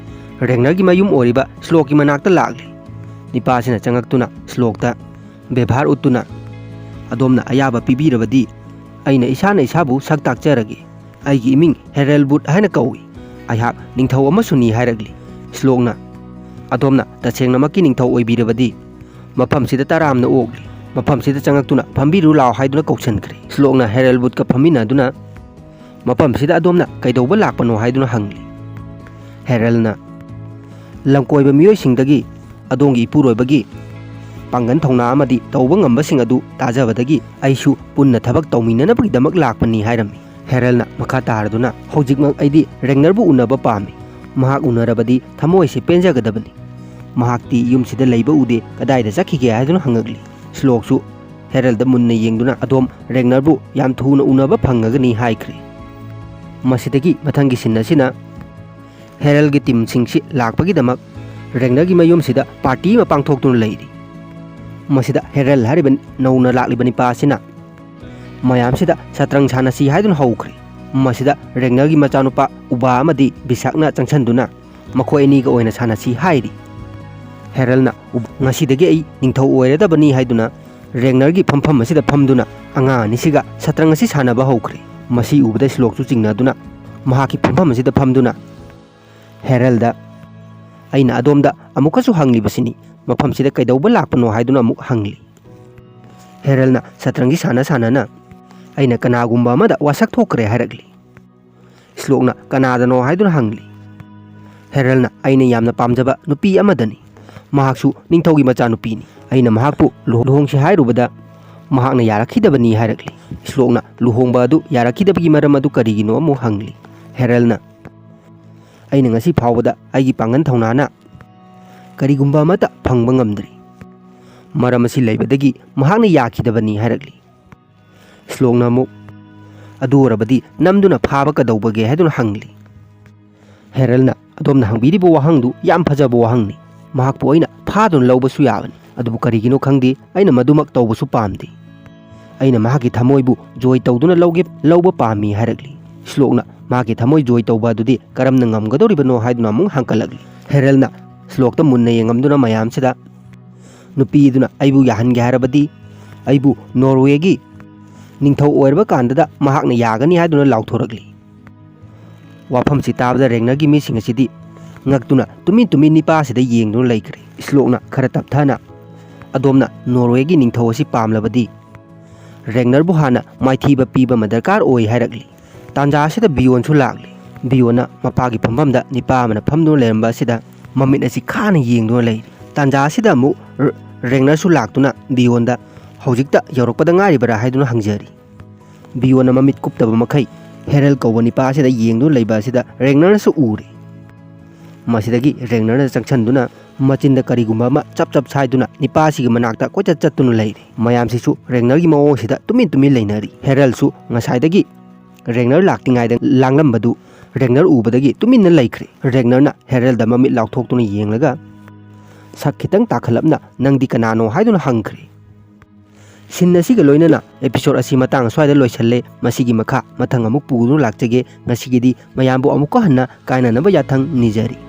ꯔꯦꯡꯅꯔꯒꯤ ꯃꯌꯨꯝ ꯑꯣꯏꯔꯤꯕ ꯁ꯭ꯂꯣꯛꯀꯤ ꯃꯅꯥꯛꯇ ꯂꯥꯛꯂꯤ꯫ ꯅꯤꯄꯥ ꯑꯁꯤꯅ ꯆꯪꯉꯛꯇꯨꯅ ꯁ꯭ꯂꯣꯛꯇ ꯕꯦꯕꯥꯔ ꯎꯠꯇꯨꯅ, "ꯑꯗꯣꯝꯅ ꯑꯌꯥꯕ ꯄꯤꯕꯤꯔꯕꯗꯤ ꯑꯩꯅ ꯏꯁꯥꯅ ꯏꯁꯥꯕꯨ ꯁꯛ ꯇꯥꯛꯆꯔꯒꯦ꯫ ꯑꯩꯒꯤ ꯏꯃꯤꯡ ꯍꯦꯔꯦꯜꯕꯨꯠ ꯍꯥꯏꯅ ꯀꯧꯏ꯫ ꯑꯩꯍꯥꯛ ꯅꯤꯡꯊꯧ ꯑꯃꯁꯨꯅꯤ" ꯍꯥꯏꯔꯛꯂꯤ꯫ ꯁ꯭ꯂꯣꯛꯅ, "ꯑꯗꯣꯝꯅ ꯇꯁꯦꯡꯅꯃꯛꯀꯤ ꯅꯤꯡꯊꯧ ꯑꯣꯏꯕꯤꯔꯕꯗꯤ ꯃꯐꯝꯁꯤꯗ ꯇꯔꯥꯝꯅ ꯑꯣꯛꯂꯤ꯫ ꯃꯐꯝꯁꯤꯗ ꯆꯪꯉꯛꯇꯨꯅ ꯐꯝꯕꯤꯔꯨ ꯂꯥꯎ" ꯍꯥꯏꯗꯨꯅ ꯀꯧꯁꯟꯈ꯭ꯔꯦ꯫ ꯁ꯭ꯂꯣꯛꯅ ꯍꯦꯔꯦꯜꯕꯨꯠꯀ ꯐꯝꯃꯤꯟꯅꯗꯨꯅ, "ꯃꯐꯝꯁꯤꯗ ꯑꯗꯣꯝꯅ ꯀꯩꯗꯧꯕ ꯂꯥꯛꯄꯅꯣ?" ꯍꯥꯏꯗꯨꯅ ꯍꯪꯂꯤ꯫ ꯍꯦꯔꯦꯜꯅ, "ꯂꯝꯀꯣꯏꯕ ꯃꯤꯑꯣꯏꯁꯤꯡꯗꯒꯤ ꯑꯗꯣꯝꯒꯤ ꯏꯄꯨꯔꯣꯏꯕꯒꯤ ꯄꯥꯡꯒꯜ ꯊꯧꯅꯥ ꯑꯃꯗꯤ ꯇꯧꯕ ꯉꯝꯕꯁꯤꯡ ꯑꯗꯨ ꯇꯥꯖꯕꯗꯒꯤ ꯑꯩꯁꯨ ꯄꯨꯟꯅ ꯊꯕꯛ ꯇꯧꯃꯤꯟꯅꯅꯕꯒꯤꯗꯃꯛ ꯂꯥꯛꯄꯅꯤ" ꯍꯥꯏꯔꯝꯃꯤ꯫ ꯍꯦꯔꯦꯜꯅ ꯃꯈꯥ ꯇꯥꯔꯗꯨꯅ, "ꯍꯧꯖꯤꯛꯃꯛ ꯑꯩꯗꯤ ꯔꯦꯡꯅꯔꯕꯨ ꯎꯅꯕ ꯄꯥꯝꯃꯤ꯫ ꯃꯍꯥꯛ ꯎꯅꯔꯕꯗꯤ ꯊꯃꯣꯏꯁꯦ ꯄꯦꯟꯖꯒꯗꯕꯅꯤ꯫ ꯃꯍꯥꯛꯇꯤ ꯌꯨꯝꯁꯤꯗ ꯂꯩꯕ ꯎꯗꯦ, ꯀꯗꯥꯏꯗ ꯆꯠꯈꯤꯒꯦ?" ꯍꯥꯏꯗꯨꯅ ꯍꯪꯉꯛꯂꯤ꯫ ꯁ꯭ꯂꯣꯛꯁꯨ ꯍꯦꯔꯦꯜꯗ ꯃꯨꯟꯅ ꯌꯦꯡꯗꯨꯅ, "ꯑꯗꯣꯝ ꯔꯦꯡꯅꯔꯕꯨ ꯌꯥꯝ ꯊꯨꯅ ꯎꯅꯕ ꯐꯪꯉꯒꯅꯤ" ꯍꯥꯏꯈ꯭ꯔꯦ꯫ ꯃꯁꯤꯗꯒꯤ ꯃꯊꯪꯒꯤ ꯁꯤꯟ ꯑꯁꯤꯅ ꯍꯦꯔꯦꯜꯒꯤ ꯇꯤꯝꯁꯤꯡꯁꯤ ꯂꯥꯛꯄꯒꯤꯗꯃꯛ ꯔꯦꯡꯅꯔꯒꯤ ꯃꯌꯨꯝꯁꯤꯗ ꯄꯥꯔꯇꯤ ꯑꯃ ꯄꯥꯡꯊꯣꯛꯇꯨꯅ ꯂꯩꯔꯤ꯫ ꯃꯁꯤꯗ ꯍꯦꯔꯦꯜ ꯍꯥꯏꯔꯤꯕ ꯅꯧꯅ ꯂꯥꯛꯂꯤꯕ ꯅꯤꯄꯥ ꯑꯁꯤꯅ ꯃꯌꯥꯝꯁꯤꯗ ꯁꯇ꯭ꯔꯪ ꯁꯥꯟꯅꯁꯤ ꯍꯥꯏꯗꯨꯅ ꯍꯧꯈ꯭ꯔꯦ꯫ ꯃꯁꯤꯗ ꯔꯦꯡꯅꯔꯒꯤ ꯃꯆꯥꯅꯨꯄꯥ ꯎꯕꯥ ꯑꯃꯗꯤ ꯕꯤꯁꯥꯛꯅ ꯆꯪꯁꯤꯟꯗꯨꯅ ꯃꯈꯣꯏ ꯑꯅꯤꯒ ꯑꯣꯏꯅ ꯁꯥꯟꯅꯁꯤ ꯍꯥꯏꯔꯤ꯫ ꯍꯦꯔꯦꯜꯅ, "ꯎꯕ-, ꯉꯁꯤꯗꯒꯤ ꯑꯩ ꯅꯤꯡꯊꯧ ꯑꯣꯏꯔꯗꯕꯅꯤ" ꯍꯥꯏꯗꯨꯅ ꯔꯦꯡꯅꯔꯒꯤ ꯐꯝꯐꯝ ꯑꯁꯤꯗ ꯐꯝꯗꯨꯅ ꯑꯉꯥꯡ ꯑꯅꯤꯁꯤꯒ ꯁꯇ꯭ꯔꯪ ꯑꯁꯤ ꯁꯥꯟꯅꯕ ꯍꯧꯈ꯭ꯔꯦ꯫ ꯃꯁꯤ ꯎꯕꯗ ꯁ꯭ꯂꯣꯛꯁꯨ ꯆꯤꯡꯅꯗꯨꯅ ꯃꯍꯥꯛꯀꯤ ꯐꯝꯐꯝ ꯑꯁꯤꯗ ꯐꯝꯗꯨꯅ ꯍꯦꯔꯦꯜꯗ, "ꯑꯩꯅ ꯑꯗꯣꯝꯗ ꯑꯃꯨꯛꯀꯁꯨ ꯍꯪꯂꯤꯕꯁꯤꯅꯤ, ꯃꯐꯝꯁꯤꯗ ꯀꯩꯗꯧꯕ ꯂꯥꯛꯄꯅꯣ?" ꯍꯥꯏꯗꯨꯅ ꯑꯃꯨꯛ ꯍꯪꯂꯤ꯫ ꯍꯦꯔꯦꯜꯅ ꯁꯇ꯭ꯔꯪꯒꯤ ꯁꯥꯟꯅ ꯁꯥꯟꯅꯅ, "ꯑꯩꯅ ꯀꯅꯥꯒꯨꯝꯕ ꯑꯃꯗ ꯋꯥꯁꯛ ꯊꯣꯛꯈ꯭ꯔꯦ" ꯍꯥꯏꯔꯛꯂꯤ꯫ ꯁ꯭ꯂꯣꯛꯅ, "ꯀꯅꯥꯗꯅꯣ?" ꯍꯥꯏꯗꯨꯅ ꯍꯪꯂꯤ꯫ ꯍꯦꯔꯦꯜꯅ, "ꯑꯩꯅ ꯌꯥꯝꯅ ꯄꯥꯝꯖꯕ ꯅꯨꯄꯤ ꯑꯃꯗꯅꯤ꯫ ꯃꯍꯥꯛꯁꯨ ꯅꯤꯡꯊꯧꯒꯤ ꯃꯆꯥꯅꯨꯄꯤꯅꯤ꯫ ꯑꯩꯅ ꯃꯍꯥꯛꯄꯨ ꯂꯨꯍꯣ-, ꯂꯨꯍꯣꯡꯁꯤ ꯍꯥꯏꯔꯨꯕꯗ ꯃꯍꯥꯛꯅ ꯌꯥꯔꯛꯈꯤꯗꯕꯅꯤ" ꯍꯥꯏꯔꯛꯂꯤ꯫ ꯁ꯭ꯂꯣꯛꯅ, "ꯂꯨꯍꯣꯡꯕ ꯑꯗꯨ ꯌꯥꯔꯛꯈꯤꯗꯕꯒꯤ ꯃꯔꯝ ꯑꯗꯨ ꯀꯔꯤꯒꯤꯅꯣ?" ꯑꯃꯨꯛ ꯍꯪꯂꯤ꯫ ꯍꯦꯔꯦꯜꯅ, "ꯑꯩꯅ ꯉꯁꯤ ꯐꯥꯎꯕꯗ ꯑꯩꯒꯤ ꯄꯥꯡꯒꯜ ꯊꯧꯅꯥꯅ ꯀꯔꯤꯒꯨꯝꯕ ꯑꯃꯠꯇ ꯐꯪꯕ ꯉꯝꯗ꯭ꯔꯤ꯫ ꯃꯔꯝ ꯑꯁꯤ ꯂꯩꯕꯗꯒꯤ ꯃꯍꯥꯛꯅ ꯌꯥꯈꯤꯗꯕꯅꯤ ꯍꯥꯏꯔꯛꯂꯤ꯫ ꯁ꯭ꯂꯣꯛꯅ ꯑꯃꯨꯛ, "ꯑꯗꯨ ꯑꯣꯏꯔꯕꯗꯤ ꯅꯝꯗꯨꯅ ꯐꯥꯕ ꯀꯩꯗꯧꯕꯒꯦ?" ꯍꯥꯏꯗꯨꯅ ꯍꯪꯂꯤ꯫ ꯍꯦꯔꯜꯅ, "ꯑꯗꯣꯝꯅ ꯍꯪꯕꯤꯔꯤꯕ ꯋꯥꯍꯪꯗꯨ ꯌꯥꯝ ꯐꯖꯕ ꯋꯥꯍꯪꯅꯤ꯫ ꯃꯍꯥꯛꯄꯨ ꯑꯩꯅ ꯐꯥꯗꯨꯅ ꯂꯧꯕꯁꯨ ꯌꯥꯕꯅꯤ꯫ ꯑꯗꯨꯕꯨ ꯀꯔꯤꯒꯤꯅꯣ ꯈꯪꯗꯦ, ꯑꯩꯅ ꯃꯗꯨꯃꯛ ꯇꯧꯕꯁꯨ ꯄꯥꯝꯗꯦ꯫ ꯑꯩꯅ ꯃꯍꯥꯛꯀꯤ ꯊꯃꯣꯏꯕꯨ ꯖꯣꯏ ꯇꯧꯗꯨꯅ ꯂꯧꯒꯦ, ꯂꯧꯕ ꯄꯥꯝꯃꯤ" ꯍꯥꯏꯔꯛꯂꯤ꯫ ꯁ꯭ꯂꯣꯛꯅ, "ꯃꯍꯥꯛꯀꯤ ꯊꯃꯣꯏ ꯖꯣꯏ ꯇꯧꯕ ꯑꯗꯨꯗꯤ ꯀꯔꯝꯅ ꯉꯝꯒꯗꯧꯔꯤꯕꯅꯣ?" ꯍꯥꯏꯗꯨꯅ ꯑꯃꯨꯛ ꯍꯪꯀꯠꯂꯛꯂꯤ꯫ ꯍꯦꯔꯜꯅ ꯁ꯭ꯂꯣꯛꯇ ꯃꯨꯟꯅ ꯌꯦꯡꯉꯝꯗꯨꯅ ꯃꯌꯥꯝꯁꯤꯗ, "ꯅꯨꯄꯤꯗꯨꯅ ꯑꯩꯕꯨ ꯌꯥꯍꯟꯒꯦ ꯍꯥꯏꯔꯕꯗꯤ ꯑꯩꯕꯨ ꯅꯣꯔꯋꯦꯒꯤ ꯅꯤꯡꯊꯧ ꯑꯣꯏꯔꯕ ꯀꯥꯟꯗꯗ ꯃꯍꯥꯛꯅ ꯌꯥꯒꯅꯤ" ꯍꯥꯏꯗꯨꯅ ꯂꯥꯎꯊꯣꯔꯛꯂꯤ꯫ ꯋꯥꯐꯝꯁꯤ ꯇꯥꯕꯗ ꯔꯦꯡꯅꯔꯒꯤ ꯃꯤꯁꯤꯡ ꯑꯁꯤꯗꯤ ꯉꯛꯇꯨꯅ ꯇꯨꯃꯤꯟ ꯇꯨꯃꯤꯟ ꯅꯤꯄꯥ ꯑꯁꯤꯗ ꯌꯦꯡꯗꯨꯅ ꯂꯩꯈ꯭ꯔꯦ꯫ ꯁ꯭ꯂꯣꯛꯅ ꯈꯔ ꯇꯞꯊꯅ, "ꯑꯗꯣꯝꯅ ꯅꯣꯔꯋꯦꯒꯤ ꯅꯤꯡꯊꯧ ꯑꯁꯤ ꯄꯥꯝꯂꯕꯗꯤ ꯔꯦꯡꯅꯔꯕꯨ ꯍꯥꯟꯅ ꯃꯥꯏꯊꯤꯕ ꯄꯤꯕ ꯑꯃ ꯗꯔꯀꯥꯔ ꯑꯣꯏ" ꯍꯥꯏꯔꯛꯂꯤ꯫ ꯇꯥꯟꯖꯥ ꯑꯁꯤꯗ ꯕꯤꯌꯣꯟꯁꯨ ꯂꯥꯛꯂꯤ꯫ ꯕꯤꯌꯣꯟꯅ ꯃꯄꯥꯒꯤ ꯐꯝꯐꯝꯗ ꯅꯤꯄꯥ ꯑꯃꯅ ꯐꯝꯗꯨꯅ ꯂꯩꯔꯝꯕ ꯑꯁꯤꯗ ꯃꯃꯤꯠ ꯑꯁꯤ ꯈꯥꯅ ꯌꯦꯡꯗꯨꯅ ꯂꯩꯔꯤ꯫ ꯇꯥꯟꯖꯥ ꯑꯁꯤꯗ ꯑꯃꯨꯛ ꯔ-, ꯔꯦꯡꯅꯔꯁꯨ ꯂꯥꯛꯇꯨꯅ ꯕꯤꯌꯣꯟꯗ, "ꯍꯧꯖꯤꯛꯇ ꯌꯧꯔꯛꯄꯗ ꯉꯥꯏꯔꯤꯕꯔꯥ?" ꯍꯥꯏꯗꯨꯅ ꯍꯪꯖꯔꯤ꯫ ꯕꯤꯌꯣꯟꯅ ꯃꯃꯤꯠ ꯀꯨꯞꯇꯕ ꯃꯈꯩ ꯍꯦꯔꯜ ꯀꯧꯕ ꯅꯤꯄꯥ ꯑꯁꯤꯗ ꯌꯦꯡꯗꯨꯅ ꯂꯩꯕ ꯑꯁꯤꯗ ꯔꯦꯡꯅꯔꯅꯁꯨ ꯎꯔꯦ꯫ ꯃꯁꯤꯗꯒꯤ ꯔꯦꯡꯅꯔꯅ ꯆꯪꯁꯤꯟꯗꯨꯅ ꯃꯆꯤꯟꯗ ꯀꯔꯤꯒꯨꯝꯕ ꯑꯃ ꯆꯞ ꯆꯞ ꯁꯥꯏꯗꯨꯅ ꯅꯤꯄꯥ ꯑꯁꯤꯒꯤ ꯃꯅꯥꯛꯇ ꯀꯣꯏꯆꯠ ꯆꯠꯇꯨꯅ ꯂꯩꯔꯦ꯫ ꯃꯌꯥꯝꯁꯤꯁꯨ ꯔꯦꯡꯅꯔꯒꯤ ꯃꯑꯣꯡꯁꯤꯗ ꯇꯨꯃꯤꯟ ꯇꯨꯃꯤꯟ ꯂꯩꯅꯔꯤ꯫ ꯍꯦꯔꯜꯁꯨ ꯉꯁꯥꯏꯗꯒꯤ ꯔꯦꯡꯅꯔ ꯂꯥꯛꯇ꯭ꯔꯤꯉꯩꯗ ꯂꯥꯡꯂꯝꯕꯗꯨ ꯔꯦꯡꯅꯔ ꯎꯕꯗꯒꯤ ꯇꯨꯃꯤꯟꯅ ꯂꯩꯈ꯭ꯔꯦ꯫ ꯔꯦꯡꯅꯔꯅ ꯍꯦꯔꯜꯗ ꯃꯃꯤꯠ ꯂꯥꯎꯊꯣꯛꯇꯨꯅ ꯌꯦꯡꯂꯒ ꯁꯛ ꯈꯤꯇꯪ ꯇꯥꯈꯠꯂꯞꯅ, "ꯅꯪꯗꯤ ꯀꯅꯥꯅꯣ?" ꯍꯥꯏꯗꯨꯅ ꯍꯪꯈ꯭ꯔꯦ꯫ ꯁꯤꯟ ꯑꯁꯤꯒ ꯂꯣꯏꯅꯅ episode ꯑꯁꯤ ꯃꯇꯥꯡ ꯑꯁ꯭ꯋꯥꯏꯗ ꯂꯣꯏꯁꯜꯂꯦ꯫ ꯃꯁꯤꯒꯤ ꯃꯈꯥ ꯃꯊꯪ ꯑꯃꯨꯛ ꯄꯨꯗꯨꯅ ꯂꯥꯛꯆꯒꯦ꯫ ꯉꯁꯤꯒꯤꯗꯤ ꯃꯌꯥꯝꯕꯨ ꯑꯃꯨꯛꯀ ꯍꯟꯅ ꯀꯥꯏꯅꯅꯕ ꯌꯥꯊꯪ ꯅꯤꯖꯔꯤ꯫